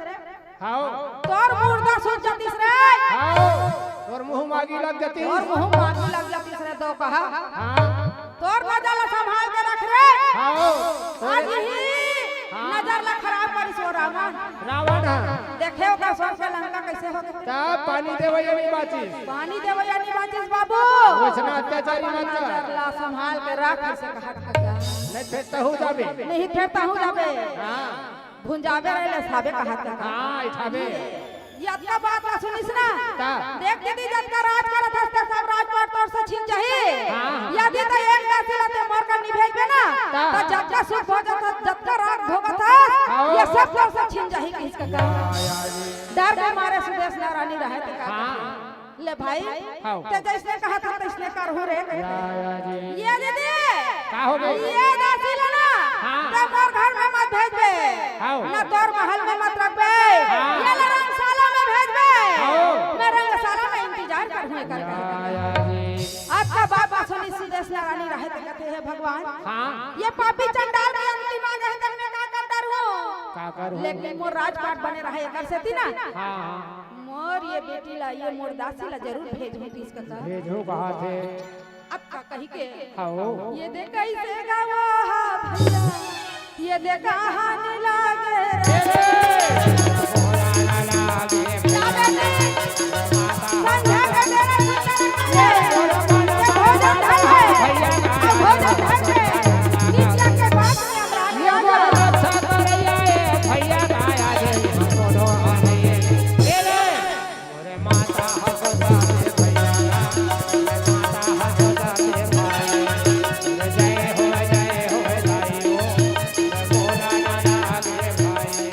हाव। तोर मुर्दा सूत जातिस रे। हाव। तोर मुँह मागी लग जातिस। तोर मुँह मागी लग जातिस रे, दो कहा। हाँ। तोर नजर ला संभाल के रख रे। हाव। आज ही हाँ। नजर ला खराब करिस वो रावण। रावण ह। देखे ओकर स्वर्ग के लंका कइसे हो गे। तब पानी देवइया नइ बाँचिस। पानी देवइया नइ बाँचिस बाबू। वइसना अत्याचारी मत कर। नजर ला संभाल के रख, अइसे कहत हे। नहीं फेर तहूँ जाबे। नहीं फेर तहूँ जाबे। हाँ। भुंजाबे रहे ले साबे कहत हे। हाँ, इठाबे। ये अतका बात ला सुनिस ना। ता। देख दीदी, जतका राज करत हस, ते सब राजपाट तोर से छिन जाही। हाँ। यदि ते एक दासी ला ते मोर कर नइ भेजबे ना, ता। त जतका सुख भोगत हस, जतका राज भोगत हस, हाँ। ये सब तोर से छिन जाही, कहिस काका। डर के मारे सुदेशना रानी रहत हे का हाँ। कथे। ले भाई, हाव। ते जइसने कहत हस, तइसने करहूँ रे, कहे। या, या जी। ये दीदी, का हो गे? ये दासी ला ना, हाँ। ते मोर घर में मत भेजबे, हाव। ना तोर महल में मत रखबे, हाँ। ये ला रंगशाला में भेजबे। हाव। मैं रंगशाला में इंतजार करहूँ एकर। या, या जी। अतका बात ला सुनिस सुदेशना रानी रहत हे कथे, हे भगवान, हाँ। ये पापी चंडाल के अंतिम आ गे हे, त मैं का कर डरहूँ? का करहूँ? लेकिन मोर राजपाट बने रहे एकर सेती ना। हाँ, हाँ। मोर ये बेटी ला, ये मोर दासी ला जरूर भेजहूँ कहिस काका। भेजहूँ कहत हे। अतका कहिके। हाव। ये देख कइसे गावो हा भइया, ये देख कहानी लागे रे। ए रे। संझा के बेरा सुंदर लागे। ये भोजन धर ले। अब भोजन धर ले। नीचे के बाद में हम रानी आ जाओ। भइया आया रे, कोनो आ नहीं। ए रे। मोरे माता हसोदा के भैया, मोरे माता हसोदा के भाई, जय हो, जय हो, जय हो, भोला नाना के भाई।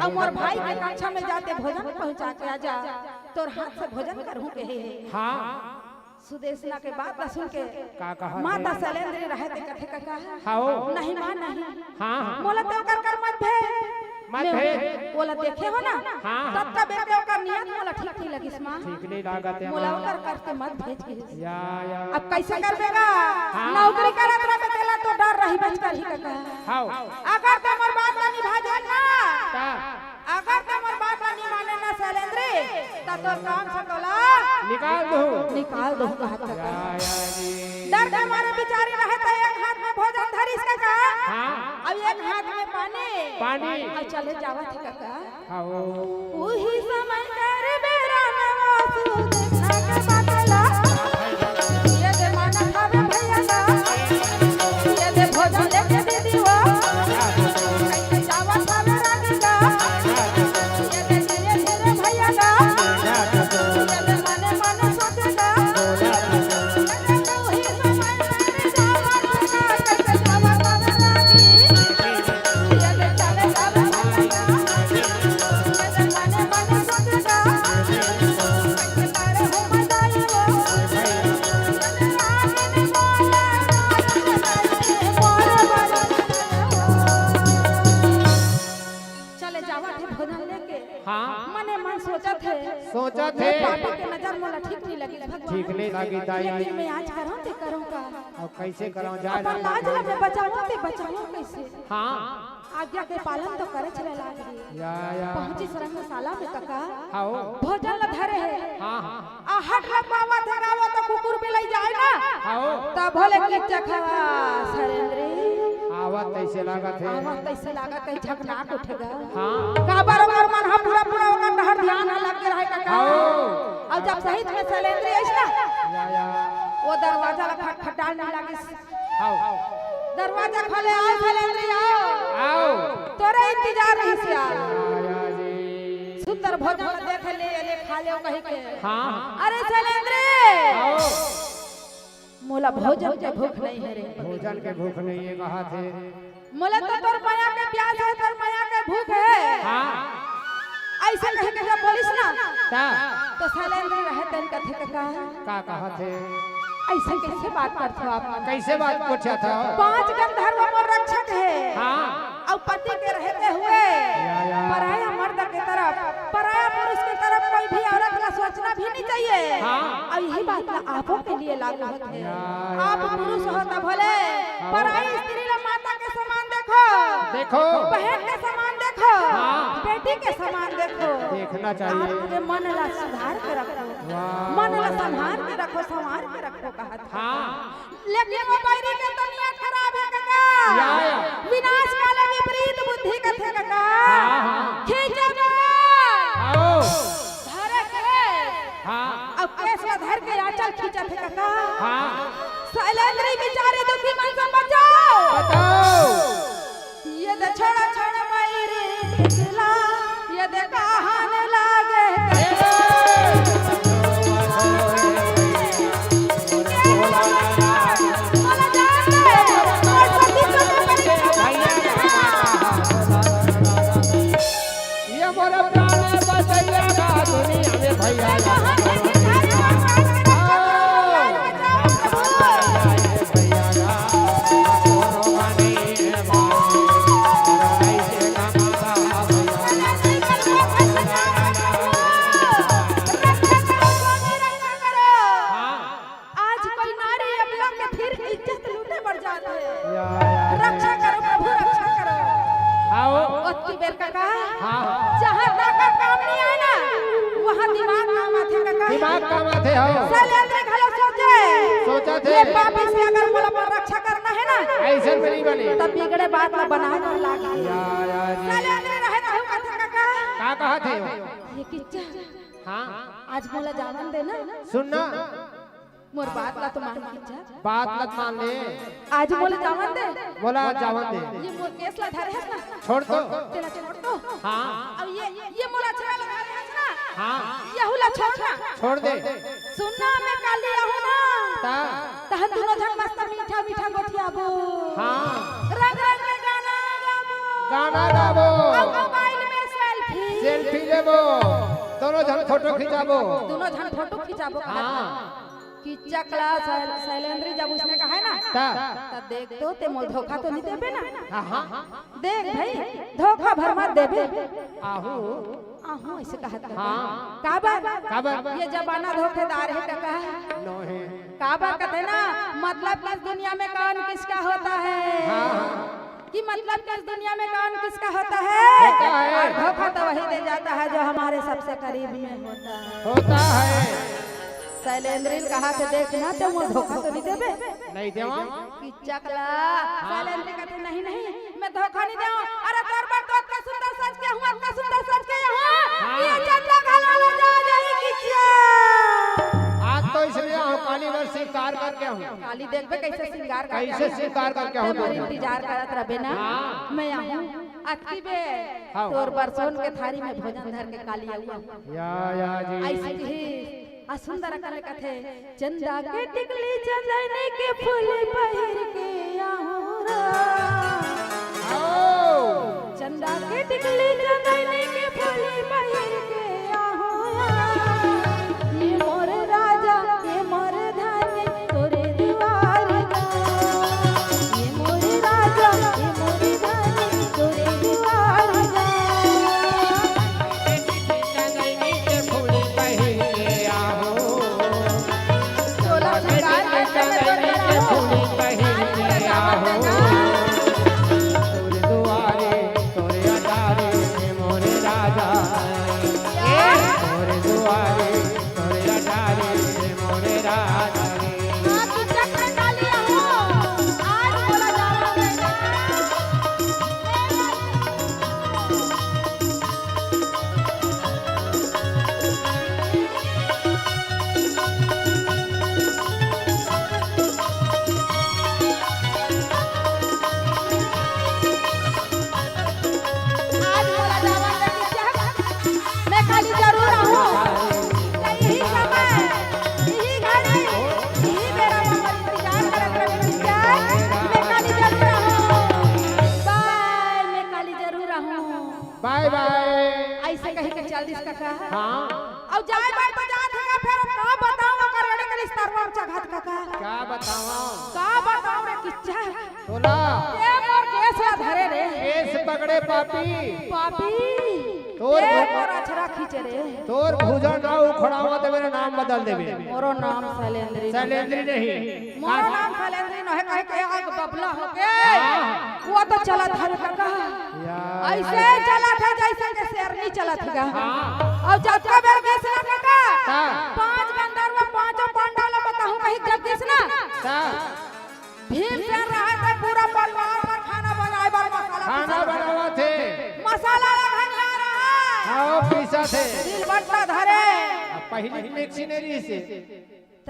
अउ मोर भाई के कक्षा में जाते भोजन पहुंचा के आ जा, तोर हाथ से भोजन करहूं कहे हे। हाँ। सुदेशना के बात ला सुन के का कहा माता थे? शैलेंद्री रहे ते कथे कका। हाओ। नहीं माँ, नहीं। हाँ, हाँ। मोला ते ओकर कर मत भेज। मत मैं भेज। ओला देखे हो ना, हाँ, हाँ। तब तक बेर के ओकर नियत मोला ठीक नहीं लगिस माँ। ठीक नहीं लागत हे मोला माँ। ओकर करते मत भेज के। या, या। अब कैसे करबे गा? हाँ। नौकरी करत रहबे तेला तो डर रही बच करही कका। हाओ। अगर ते मोर बात ला निभा जान ना, का? अगर ते मोर बात ला नी माने ना शैलेंद्री, त तोर काम से तोला निकाल दूं। निकाल दूं कहत या, कका। या जी। डर के मारे बिचारी रहे त एक हाथ में भोजन धरिस कका। हाँ। अउ एक हाथ में पानी। पानी। अउ चले जावत हे कका। हाँ, ओ। उही समय कर बेरा में वासु देखा के बाटला। ये दे मानत हवे भैया ना। ये दे भोजन लेके दीदी हो। कैसे जावत हवे रानी का। ये दे धीरे धीरे भैया ना। ये दे मने मने सोचे का। ये दे तू ही समय चले जावत हे भोजन लेके। हाँ। मने मन सोचत हे। सोचत हे। पापा के नजर मोला ठीक नहीं लगी भगवान। ठीक नहीं लगी दाई। लेकिन मैं आज करूँ ते करूँ का? अब कैसे करूँ? जा, अपन जा, लाज जा। ला मैं बचाऊँ ते बचाऊँ कैसे? हाँ। आज्ञा के पालन तो करे चले लाग रही। या, या। पहुँची रंगशाला में कका। हाँ, हो। भोजन ला धरे हे। हाँ, हाँ। आहट ला पावत हे गावत तो कुकुर बिलाई जाए ना। हाँ, हो। तब भले किच्चा खवा शैलेंद्री। आवत तैसे लागत हे। आवत तैसे लागत कहीं झकनाक उठेगा। हाँ। काबर ओकर मन हा पूरा पूरा ओकर डहर ध्यान हा लग गे रहे कका। हाँ। अउ जब सहित में शैलेंद्री आइस ना, या, या। वो दरवाजा ला खटखटाए नहीं लागिस। आओ। दरवाजा खोले, आओ शैलेंद्री, आओ। आओ। तोरे इंतजार रहिस यार। आया जी। सुंदर भोजन ला देखे ले, ले खा ले कहि के। हाँ। अरे शैलेंद्री। आओ। मोला भोजन के भूख नहीं हे रे। भोजन के भूख नहीं हे, कहा थे। मोला तो तोर मया के प्यास हे, तोर मया के भूख हे। हाँ। अइसे कहि के जब बोलिस ना, ता। तो शैलेंद्री रहे तेन कथे कका। का कहा थे? अइसे कैसे बात करथो आप? कैसे बात पूछा था? पांच गंधर्व मोर रक्षक हे। हाँ। अउ पति के रहते हुए या, या। पराया मर्द के तरफ, पराया पुरुष के तरफ कोई भी औरत ला सोचना भी नहीं चाहिए। हाँ। अउ यही बात ला आपो के लिए लागू होथे। या, या। आप पुरुष हो त भले, हाँ। पराई स्त्री ला माता के समान देखो। देखो। बहन के समान देखो। हाँ। बेटी के समान देखो। देखना चाहिए। आपके मन ला सुधार के रखो। वाह। मन ला संभार के रखो, संवार के रखो कहत हे। हाँ। लेकिन वो बैरी के तनियत खराब हे कका। या, या। विनाश काले विपरीत बुद्धि कथे कका। हाँ, हाँ। खींचे ना। आओ। धरे के। हाँ। अब केस ला धर के आंचल खींचत हे कका। हाँ। शैलेंद्री बिचारी दुखी मन से बचाओ। बचाओ। ये दे छोड़ा छोड़ा बैरी बिचला, ये दे कहाने लागे। ये मोर प्राण बचैया का दुनिया में भैया। आज कोई नारी अबला के फिर इज्जत लूटे बर जात हे। या, या, या। रक्षा करो प्रभु, रक्षा करो। आओ। ओतकी बेर कका, हाँ, हाँ। जहाँ ताकत काम नहीं आए ना, वहाँ दिमाग काम आथे कका। दिमाग काम आथे, हो। शैलेंद्र घलो सोचे, सोचत हे। ये पापी से अगर मोला पर रक्षा करना हे ना, अइसन में नहीं बने। तब बिगड़े बात ला बनाए बर लागे। या, या, जी। शैलेंद्र रहे रहू कथे कका। का कहत हे? ये किच्चा। हाँ। आज मोला जावन दे ना। सुन ना। मोर बात ला तो मान किच्चा। बात ला तो मान ले। आज मोला जावन दे। मोला जावन दे। ये मोर केस ला धरे हस ना। छोड़ तो। तेला छोड़ तो। हाँ। अब ये, ये मोर अचरा ला धरे हस ना। हाँ। यहू ला छोड़ ना। छोड़ दे। सुन ना, मैं काली आहूँ ना। ता। तहन दुनो झन मस्त मीठा मीठा गोठियाबो। हाँ। रंग रंग के गाना गाबो। गाना गाबो। अब मोबाइल में सेल्फी सेल्फी लेबो, दोनों झन फोटो खिंचाबो। दोनों झन फोटो खिंचाबो, कहा हाँ। कि चकला शैल-, शैलेंद्री जब उसने कहा है ना, ता। त देख तो ते मोल धोखा तो नहीं देबे ना? हाँ, हाँ। देख भाई, धोखा भर मत देबे। आहू। आहू, ऐसे कहा था। हाँ। काबर? काबर? ये जमाना धोखेदार है, काका। नो है। काबर कहते ना, मतलब कि इस दुनिया में कौन किसका होता है? हाँ, हाँ। कि मतलब कि इस दुनिया में कौन किसका होता है? होता है। और धोखा तो वही दे जाता है जो हमारे सबसे करीब में होता है। होता है। शैलेंद्री कहा थे, देख ना, ते मोल धोखा तो नहीं देबे? नहीं देवा। कि चकला, हाँ। शैलेंद्री कहते, नहीं, नहीं, मैं धोखा नहीं देवा। अरे तोर बर तो अतना सुंदर सज के हूँ, अतना सुंदर सज के यहाँ। हाँ। ये चंदा घाल वाला जा जाही कि क्या? आज तो इसलिए हूँ, काली बर श्रृंगार करके हूँ। काली देखबे कैसे श्रृंगार करके कैसे हूँ। श्रंगार करके हूँ ते मोर तो। इंतजार करत रहबे ना। हाँ। मैं आहूँ अतकी बे हाँ। तोर बर सोन के थारी में भोजन धर के काली आऊँ। या, या जी। ऐसे ही आ सुंदर अकन कथे, चंदा के टिकली चंदनी के फूल पहिर के आहूँ रा। आओ। चंदा के टिकली चंदनी के फूल पहिर के आहूँ रा। ये मोर राजा, ये मोर धनी तोरे दुआर गा। ये मोर राजा, ये मोर धनी तोरे दुआर गा। आज मोला जावन दे किचक, मैं काली जरूर आहूँ। त इही समय, इही घड़ी, इही बेरा में मोर इंतजार करत रहे किचक, मैं काली जरूर आहूँ। बाय, मैं काली जरूर आहूँ। बाय बाय। ऐसे कही के चल दिस कका। हाँ। अउ जाए बर तो जात हे का, फेर का बताओ ओकर एड़े के रिश्ता रुआ चघात कका। का बताओ? का बताओ रे किच्चा? तोला। ते मोर केस ला धरे रे। केस पकड़े पापी। पापी। तोर ते भु- मोर अछरा खींचे रे। तोर भुजा ना उखड़ावा त मेरा नाम बदल देबे। मोरो नाम शैलेंद्री। शैलेंद्री नहीं। मोरो नाम शैलेंद्री नोहे कहे के आग बबला होके। हाँ। वो तो चलत हवे कका। या। ऐसे चलत हे जैसे के शेरनी चलत हे का। हाँ। अउ जतका बेर गिस ना कका, हाँ। पांच गंधर्व, पांचों पांडव ला बताहूँ कही जब गिस ना। हाँ। भीमसेन रहे थे पूरा परिवार बर खाना बनाए बर मसाला खाना पीसा बनावा थे। मसाला ला घनिया रहा। हाँ, पीसा थे। सिलबट्टा धरे। अब पहली मिक्सी नहीं रही से।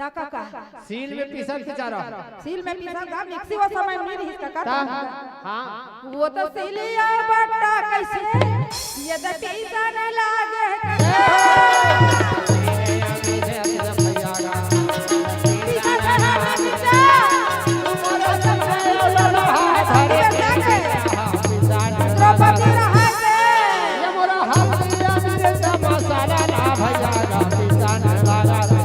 त कका। सील में पीसा के चारा। सील में पीसा था, मिक्सी वो समय में नहीं रही कका। ता, हाँ। वो तो सिलिया बट्टा कैसे, ये तो पीसा न लागे। पीसा न लागे, पीसा। द्रौपदी रहा के। ये मोरा हाथ दिया मेरे मसाला ना भैया का पीसा न लागे।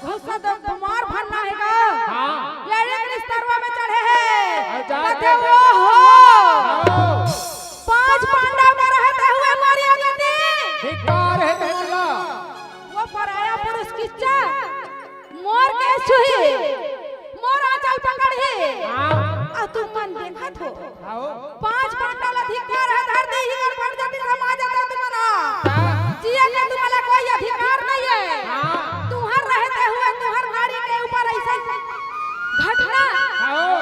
गुस्सा तो तुम्हार भरना हे गा। हाँ। ये एक रिश्तरवा में चढ़े हे। अच्छा। कथे, "ओ हो। हाँ। पांच पांडव में रहते हुए मरिया गति।" धिक्कार हे तुम्हारा। वो पराया पुरुष किच्चा मोर केस छुही, मोर आंचल पकड़ही। हाँ। अउ तुमन देखत हो, आओ। पांच पांडव ला धिक्कार हे, धरती ही गड़बड़ जाति समाज हे तुमन हा। हाँ। जिए के तुमन ला कोई अधिकार नहीं हे। हाँ। तुहर रहते हुए तुहर नारी के ऊपर ऐसे घटना, आओ।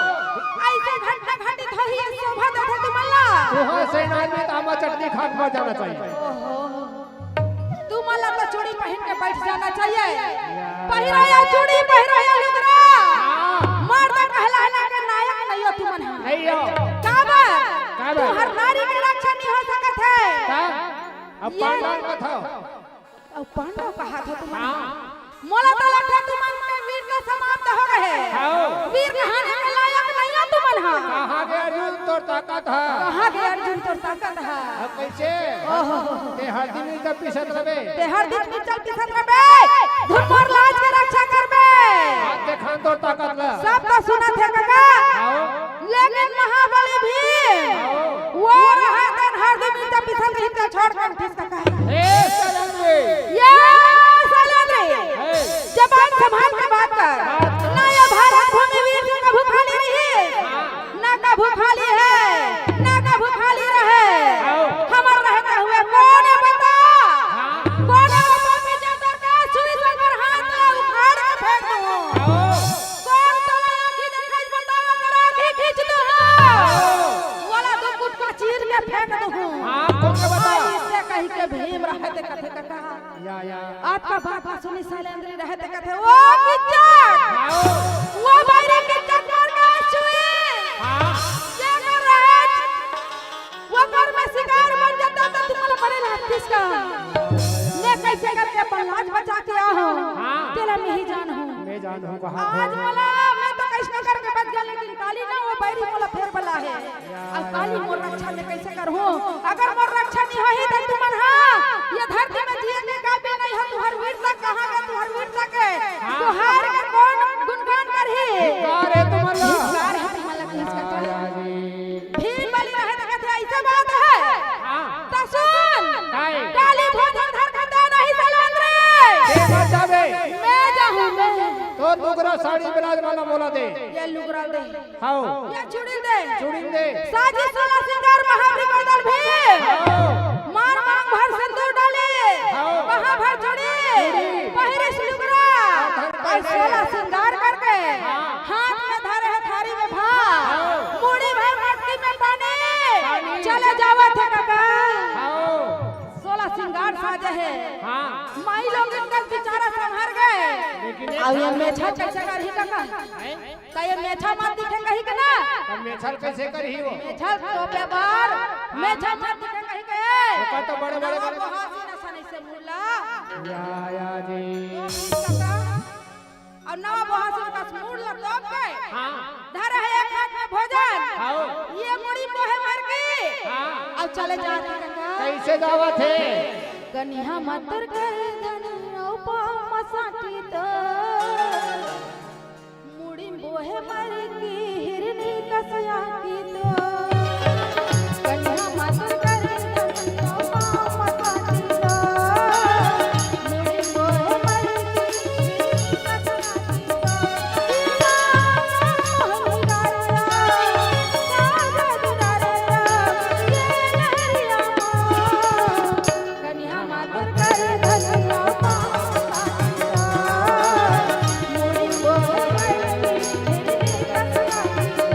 ऐसे घटना घटित होही, ये शोभा देथे तुमन ला। तुहर सेना में तामा चटनी खाट मर जाना चाहिए। ओहो। तुमन ला तो चूड़ी पहिन के बैठ जाना चाहिए। पहिरा या चूड़ी, पहिरा या लुगरा। हाँ। मर्द कहलाना के लायक नहीं हो तुमन हा। नहीं हो। काबर? काबर? तुहर नारी के रक्षा नहीं हो सकत हे। का? अब ये पांडव कथा। अउ पांडव कहात हो तुमन ह? हाँ। मोला तो लगथे तुमन के वीरता समाप्त हो गए हे। हाँ। वीर कहाने के लायक नहीं हो तुमन ह। कहाँ गे अर्जुन तोर ताकत ह? कहाँ गे अर्जुन तोर ताकत ह? अब कैसे? ओहो। ते हर दिन इज्जत पिसत रहे। ते हर दिन इज्जत पिसत रहे। धुन मोर लाज के रक्षा करबे। आज देखा तोर ताकत ला। सब तो सुनत हे कका। हाँ। लेकिन महाबली भीम, हाँ। वो रहा तन हर दिन इज्जत पिसत रही, छोड़ कर उठिस कका। ए, सलेंद्री। ये सलेंद्री, हे। जबान संभाल के बात कर। बात कर। ना ये भारत भूमि वीर से कभू खाली रही, ना कभू खाली हे, ना कभू खाली रहे। आओ। हमर रहते हुए कोन हे बता? हाँ। कोन हे वो पापी जो तोर का सुई से अगर हाथ ला उखाड़ के फेंक दूं? आओ। कोन तोला आँखी देखाइस बता, मगर आँखी खींच दूं? आओ। वाला दो गुटका चीर के फेंक दूं। हाँ, कोन हे बता? अइसे कहि के भीम रहते कथे कका। या, या। आपका बात ला सुनी सलेंद्री रहते कथे, "वो किचक! हाँ। वो बैरी किचक मार के छुई! हाँ। ये कर रहे!" वो कर में शिकार बन जाता तो तुमला बड़े लागतिस का। मैं कैसे करके अपन लाज बचा के आ हूँ। हाँ। तेला मैं ही जान हूँ। मैं जान हूँ, कहाँ आज है? मला, मैं तो कैसे करके बच गया, लेकिन काली ना वो बैरी मोला फेर बला है। अब काली मोर रक्षा में कैसे करहूँ? अगर मोर रक्षा नहीं होही, त तुमन हा ये धरती में जिए के काबिल नहीं हो। तुहर वीरता कहाँ गे? तुहर वीरता के, हाँ। तुहर के कौन गुणगान करही? धिक्कार है तुम्हर ला। धिक्कार है तुम्हर ला, किस का तो? भीम बलि रहे तो कहते, ऐसा बात है? हाँ। त सुन, काहे? काली भोजन धर खाता नहीं सलेंद्र। के मर जाबे? मैं जाहूँ, मैं। तो लुगरा साड़ी बिराज वाला मोला दे। ये लुगरा दे। हाओ। या चूड़ी दे। चूड़ी दे। साजी सोला सिंगार महाभृंग दल भी। हाओ। मार मांग भर सिंदूर डाले। हाओ। महा भर चूड़ी। चूड़ी। पहिरे से लुगरा। धन और पहिरे। सोला सिंगार करके। हाँ। हाथ में धरे है थारी में भात। हाओ। मुड़ी भर मटकी में पानी। पानी। चले जावत हे कका। हाओ। सोला सिंगार साजे हे। हाँ। माई लोग इनका बेचारा संभर गए। लेकिन अब ये मेछा कैसे करही कका? हैं? त ये मेछा मत दिखे कही के ना। त मेछा ल कैसे करही वो? मेछा ल तोपे बर, हाँ। मेछा मत दिखे कही के। ओकर तो बड़े बड़े नवा बड़े बोहासी न सनई से मुड़ला। या, या जी। तो भी कका, अउ नवा बोहासी न कस मुड़ला तोप के। हाँ। धरे हे एक हाथ में भोजन। हाँ। ये मुड़ी बोहे भर की। हाँ। अउ चले जात हे कका। कैसे जावत हे? कनिहा मातर कर धन अउ पाँव म साटी तो। मुड़ी बोहे मर की हिरनी कस आँखी तो, कनिहा मातर करे कनिहा पाँव मसाती तो। मुड़ी बोहे मर की हिरनी कस आँखी तो। दीवाना मोहन गाया, साजन गाया, ये लहरिया माँ। कनिहा मातर करे धनिया पाँव साथी तो, मुड़ी बोहे मरकी हिरनी कस आँखी तो।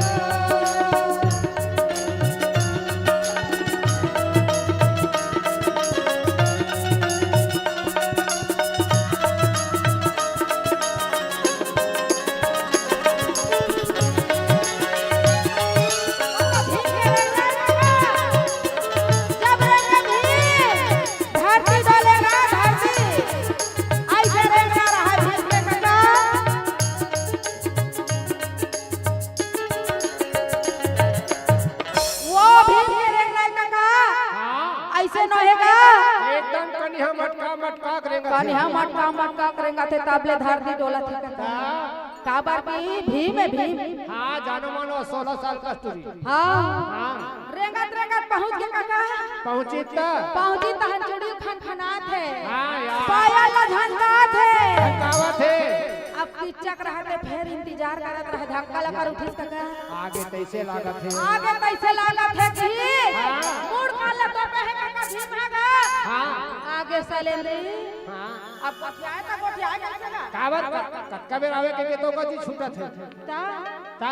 धरती डोलेगा, धरती। अइसे रेंगना रहा भीम के कका। वो भीम के रेंगना कका। हाँ। अइसे नोहे गा। एकदम कनिहा मटका मटका के रेंगत हे। कनिहा मटका मटका के रेंगत हे, तब ले धरती डोलत हे कका। हाँ। काबर कि भीम हे, भीम। हाँ, जानो मानो सोलह साल कस्तूरी। हाँ। हाँ। रेंगत रेंगत पहुँच गे कका। पहुँची त? पहुँची तहन चूड़ी खनखनात हे। हाँ यार। पायल ला झनकात हे। झनकावत हे। अब किचक रहत हे, फेर इंतजार करत रहे, धक्का लगा उठिस कका। आगे तइसे लागत हे। आगे तइसे लागत हे कि हाँ। मुड़ काल ला तोपे हे कका भीम ह गा। हाँ। आगे सलेंद्री। हाँ। अब गोठियाए त गोठियाए कइसे गा? काबर क-, कतका बेर आवे के, के तो कति छूटत हे। त? त?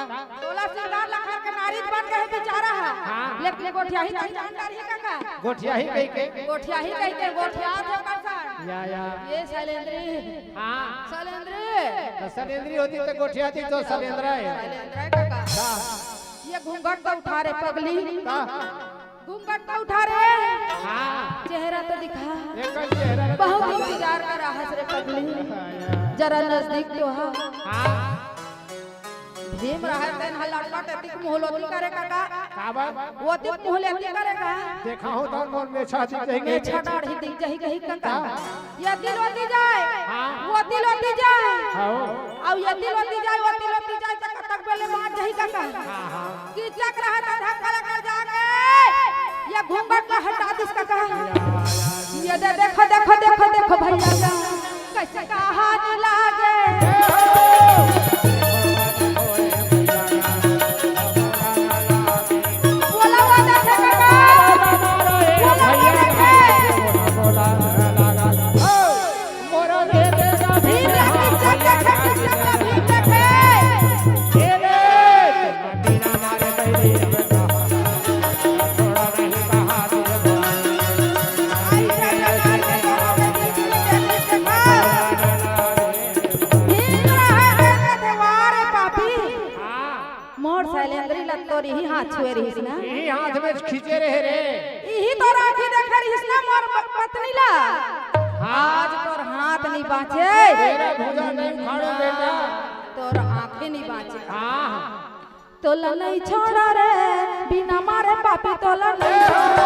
तोला सिंगार लखर के नारी बन गए बेचारा ह। हाँ। लेकिन गोठियाही त जान डरही कका। गोठियाही कहि के? गोठियाही कहि के, गोठियात हे ओकर साथ। या, या। ये सलेंद्री। हाँ। सलेंद्री। त सलेंद्री होती त गोठियाती त सलेंद्रा हे। सलेंद्रा हे कका। हाँ। ये घूंघट तो उठा रे पगली। हाँ। घूंघट तो उठा रे। हाँ। चेहरा तो दिखा। एकर चेहरा तो बहुत दिखा। इंतजार कर रहा है रे पगली। जरा नजदीक तो आ। हाँ। भीम रहे तेन ह लटपट एतिक मुहलोती करे कका। काबर? ओतिक मुहलोती करे का। देखा हो तो मोर मेछा दिख जाही। मेछा डाढ़ी दिख जाही कही कका। हाँ। ये दिल ओती जाए, हाँ। वो दिल ओती जाए। हाँ। अब ये दिल ओती जाए, वो दिल ओती जाए, तो कतक बेले मार जाही कका। हाँ, हाँ। कीचक रहा तो धक्का लगा जाके, ये घूंघट ला हटा दिस कका। ये दे, देखो, देखो, देखो, देखो भैया का, कैसे कहानी लागे। बोला, बोला, देखो, बोला, बोला, देखो। मोरा दे दे गा भीम रे, भीम रे, भीम रे, भीम रे। भीम रहा है, है, है, वाह रे पापी। मोर सैलेंद्री ला तोर इही हाथ छुए रहिस ना। इही हाथ में खींचे रहे रे। इही तोर आँखी देखे रहिस ना मोर प-, पत्नी ला। हाँ। आज तोर हाथ नहीं बाँचे। तेरा भुजा नहीं उखाड़ो बेटा। तोर आँखी नहीं बाँचे। हाँ, हाँ। तोला नहीं छोड़ा रे, बिना मारे पापी तोला नहीं छोड़ा।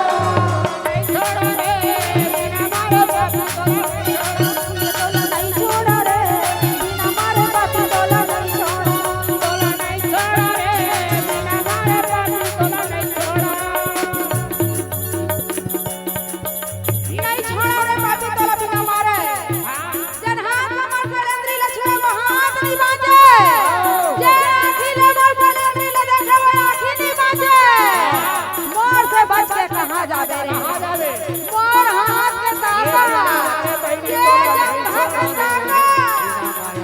नहीं छोड़ा रे, बिना मारे पापी तोला नहीं छोड़ा। तोला नहीं छोड़ा रे, बिना मारे पापी तोला नहीं छोड़ा। तोला नहीं छोड़ा रे, बिना मारे पापी तोला नहीं छोड़ा। नहीं छोड़ा रे पापी तोला बिना मारे। जन हाथ ला मोर सैलेंद्री ला छुए, वो हाथ नहीं बाँचे। जे आँखी ले मोर सैलेंद्री ला देखे, वो आँखी नहीं बाँचे। मोर से बच के कहाँ जाबे रे? कहाँ जाबे? मोर हाथ के ताकत। ये जन हाथ के ताकत।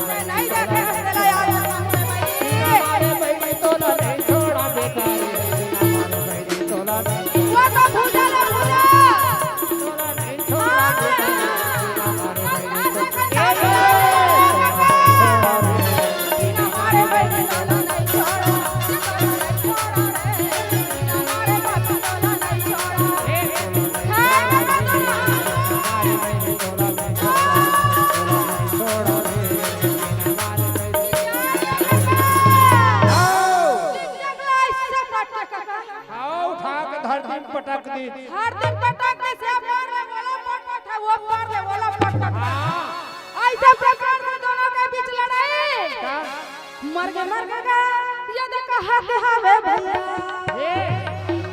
मैं नहीं देखे हंसते ला यार। अरे भाई, मैं तो ना नहीं छोड़ा बेटा। वो तो भूजा ला भूजा। हाँ, उठा के धरती में पटक दी। हर दिन पटक के से मार ले, बोला पटक है, वो मार ले, बोला पटक। हाँ। ऐसे प्रकार से दोनों के बीच लड़ाई। का? मर गे, मर गे गा, ये दे कहा के हवे भैया। ए,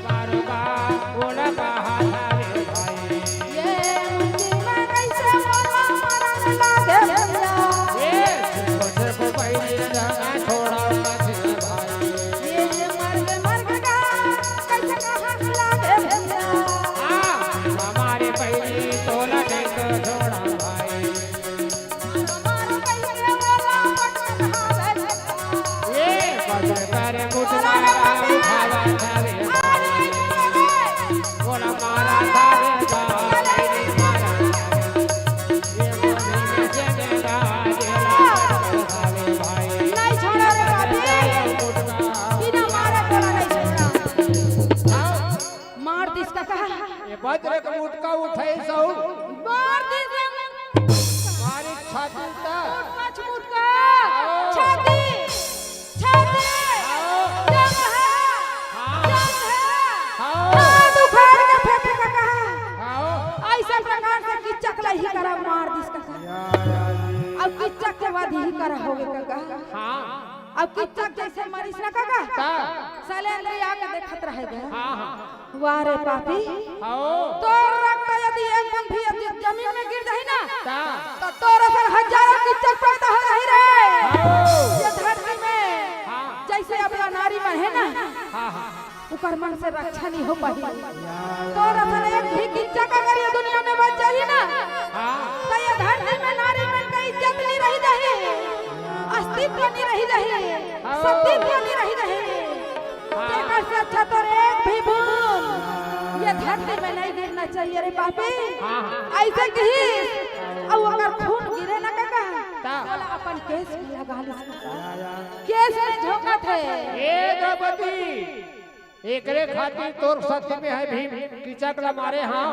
बार बार बोला कहा था रे भाई। ये मुट्ठी में कैसे बोला मरन लागे भैया। ए, कुछ को भाई जगह छोड़ा मत भाई। ये मर गे, मर गे गा, कैसे कहा के लागे भैया। हाँ, हमारे पहली तोला नहीं तो छोड़ा भाई। मारो, मारो, कैसे बोला पटक हवे। ए, पकड़ कर मुझ मारा उठावा था रे। बोला मारा था रे, मारा था रे। नहीं छोड़ा रे बाबी, बिना मारे तोला नहीं छोड़ा। मार दिस कका। ये बज्र के मुटका उठाई सौ। मार दिस रे। मारी छाती उतार। पाँच मुटका। छाती। छाती। जंग है। हाँ। जंग है। हाँ। हाथ उखाड़ के फेंके कका। हाँ। ऐसे प्रकार से किच्चक ला ही करा मार दिस कका। या, या, या। अब किच्चक के बाद ही करा होगे कका। हाँ। अब किच्चक जैसे मरीस ना कका। का? सैलेंद्री आके देखत रहे गे। हाँ, हाँ। वाह रे पापी। हाँ। तोर रक्त यदि एक बूंद भी यदि जमीन में गिर जाही ना, का? तो तोर असन हजारों किच्चक पैदा हो जाही रे। हाँ। ये धरती में हाँ। जैसे अबला नारी मन है ना, हाँ, हाँ। ओकर मन से रक्षा नहीं हो पाही। तोर असन एक भी किच्चक अगर ये दुनिया में बच जाही ना, हाँ। तो ये धरती में नारी मन का इज्जत नहीं रही जाही, अस्तित्व नहीं रही जाही, हाँ। सतीत्व नहीं रही जाही। हाँ। तेकर से अच्छा तोर एक भी बूंद ये धरती में नहीं गिरना चाहिए रे पापी। हाँ, हाँ। ऐसे कही, अब अगर खून गिरे ना कका, ता। बोला अपन केस में लगा ली। या, या। केस में झोंकत है। ए द्रौपदी, एकरे खातिर तोर सती में हे भीम, कीचक ला मारे हंव।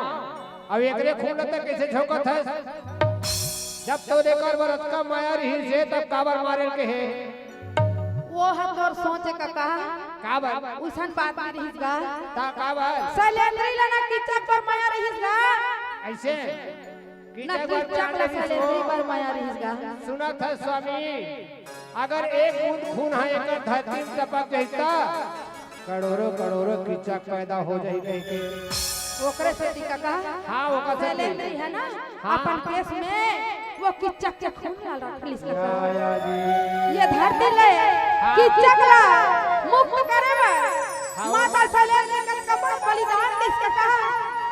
अब एकरे खून ला त कइसे झोंकत हस? जब तोर एकर बर अतका मया रिहिस हे, तब काबर मारे ल कहे? वो ह तोर सोच हे कका। काबर? उसन बात नइ रिहिस गा। त काबर? सैलेंद्री ला ना कीचक बर मया रिहिस गा। अइसे? ना कीचक बर कीचक मया ला रिहिस सैलेंद्री हो। बर मया रिहिस गा। सुनत हस स्वामी, अगर एक बूंद खून ह एकर धरती में टपक जाही त करोड़ों करोड़ों कीचक पैदा हो जाही कहिके। ओकरे सेती कका, हाँ, ओकर सेती। सैलेंद्री हे ना, हाँ। अपन केस में वो कीचक के खून ला रख लिस कका। या, या जी। ये धरती ले हाँ। कीचक ला मुक्त करे बर हाँ। माता सैलेंद्री के कपड़ा बलिदान दिस कका।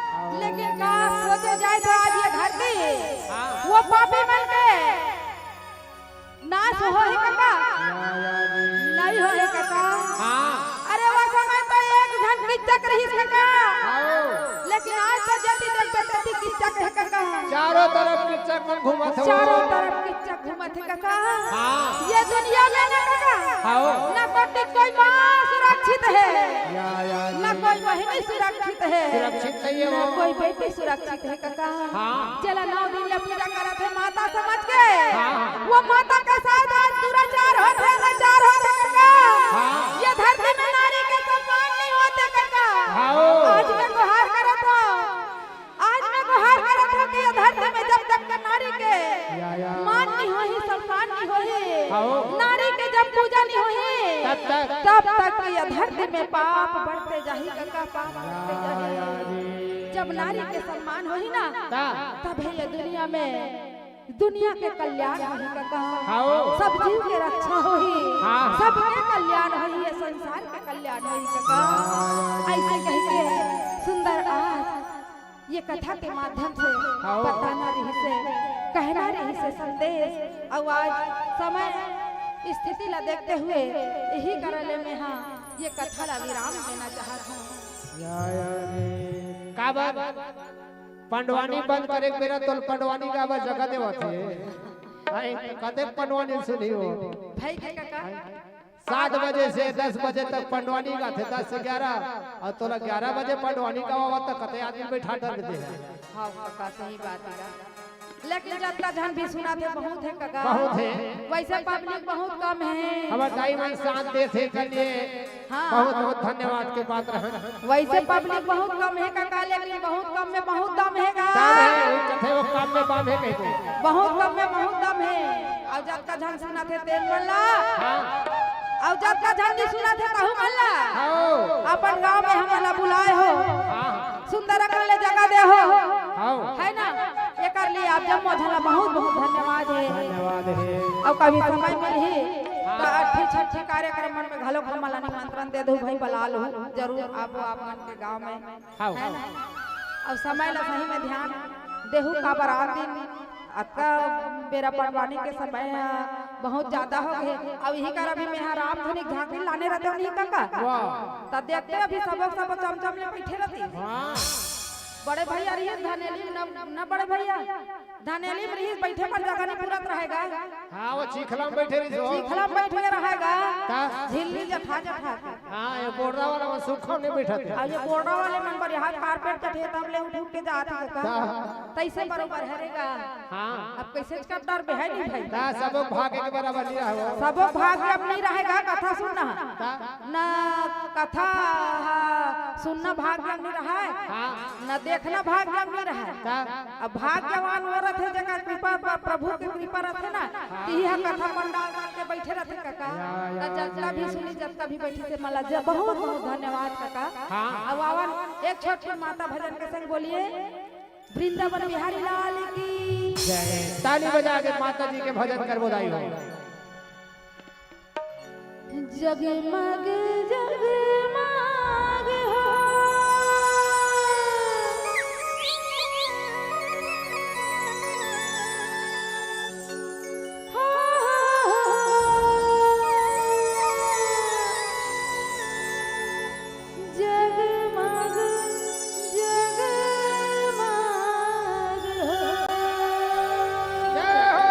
हाँ। लेकिन का सोचे जाए तो आज ये धरती हाँ। वो पापी मन के नाश होही कका? या, या जी। नइ होही कका? हाँ। अरे वो समय तो एक झन कीचक रिहिस कका। हाँ। लेकिन आज तो जति देखबे तति कीचक हे कका। चारों तरफ कीचक मन घूमत हे। चारों तरफ कीचक घूमत हे कका। हाँ। ये दुनिया में ना कका। हाँ। ना कोई माँ सुरक्षित हे। या, या जी। ना कोई बहिनी सुरक्षित हे। सुरक्षित नइ हे ना वो। कोई बेटी सुरक्षित हे कका। हाँ। जेला नौ दिन ले पूजा करत हे माता समझ के। हाँ। वो माता के साथ आज दुराचार होत हे, अनाचार होत हे कका। हाँ। ये धरती में नारी के सम्मान नइ होत हे कका। हाँ। आज मैं गुहार करत हंव, आज मैं गुहार करत हंव कि ये धरती में जब तक के नारी के या, या। मान नइ होही, सम्मान नइ होही, हाँ। नारी के जब पूजा नइ होही, तब तक। तब तक ये धरती में पाप बढ़ते जाही कका, पाप बढ़ते या, जाही। या जी। जब नारी के सम्मान होही ना, ता। तभे ये दुनिया में दुनिया के कल्याण होही कका। हाँ। सब जीव के रक्षा होही, हाँ। सबके कल्याण होही, ये संसार के कल्याण होही कका। हाँ। अइसे कहिके सुंदर आज ये कथा के माध्यम से हाँ। बताना रिहिस हे, कहना रिहिस हे संदेश। अउ आज समय स्थिति ला देखते हुए यही कारण ले मैं हा ये कथा ला विराम देना चाहत हंव। या, या रे। काबर? पंडवानी बंद करे के बेरा तोला पंडवानी गाय बर जगह देवत हे। आय, कतेक पंडवानी सुनही वो। भई गे कका। सात बजे से दस बजे तक पंडवानी गाथे, दस से ग्यारह, अउ तोला ग्यारह बजे पंडवानी गावा त कते आदमी बइठा डर दे। हाँ कका, सही बात हे। लेकिन जतका झन भी सुनत हे, बहुत हे कका। बहुत हे। वइसे पब्लिक बहुत कम हे। हमर दाई मन साथ देथे के लिए हाँ। बहुत बहुत धन्यवाद के पात्र हन। वइसे पब्लिक बहुत कम हे कका, लेकिन बहुत कम में बहुत दम हे गा। दम हे, वो कथे वो कम में बम हे कहिके। बहुत कम में बहुत दम हे। अउ जतका झन सुनत हे तेन मन ला। हाँ। अउ जतका झन नइ सुनत हे तहू मन ला। हाँ। अपन गांव में हमन ला बुलाए हो। हाँ। सुंदर अकन ले जगह दे हो। हाँ। हे ना? एकर लिए आप जम्मो झन ला बहुत बहुत धन्यवाद हे। धन्यवाद हे। अउ कभी समय मिलही, हाँ। त अट्ठी छट्ठी कार्यक्रम मन में घलो हमन ला निमंत्रण दे दो भाई, बला लो। जरूर आबो आप मन के गांव में। हाँ। हे ना? अउ समय ला सही में ध्यान देहू, काबर आन दिन अतका बेरा पंडवानी के समय ह बहुत ज्यादा हो गे। अउ इही कर अभी मेंहा रामधुनी झांकी लाने रहते हो नहीं कका? वाह। त देखते अभी सबो सबो चमचम ले बइठे रहती। हाँ। बड़े भैया रहिस धनेली न, न बड़े भैया। धनेली में रहिस, बइठे बर जगह नइ पुरत रहय गा। हाँ, वो चिखला में बइठे रहिस वो। चिखला में बइठ के रहय गा। ता? झिल्ली जठा जठा के। हाँ, ये बोर्डा वाला मन सुखा नइ बइठत हे। अउ ये बोर्डा वाले मन बर यहाँ कारपेट चढ़े, तब ले उठ उठ के जात हे कका। ता? तइसे बरोबर हरे गा। हाँ। अब कइसे कर डर बे हे नहीं भाई। ता सबो भागे के बराबर नइ रहे वो। सबो भाग के अब नइ रहय गा, कथा सुनना। ता? न कथा ह सुनना भाग के नइ रहय। हाँ। न देखना भाग के नइ रहय। ता? अब भाग्यवान वो रथे, जेकर कृपा प-, प्रभु के कृपा रथे ना, हाँ। तिही ह कथा पंडाल डाल के बइठे रथे कका। या, या, त जतका भी सुनी, जतका भी बइठी से मला ज-, बहुत, बहुत धन्यवाद कका। हाँ। अब आवन एक छोट छोट माता भजन के संग बोलिए, वृंदावन बिहारी लाल की जय। ताली बजा के माता जी के भजन करबो दाई हो। जगमग जगमग हो। जगमग जगमग हो। जय हो।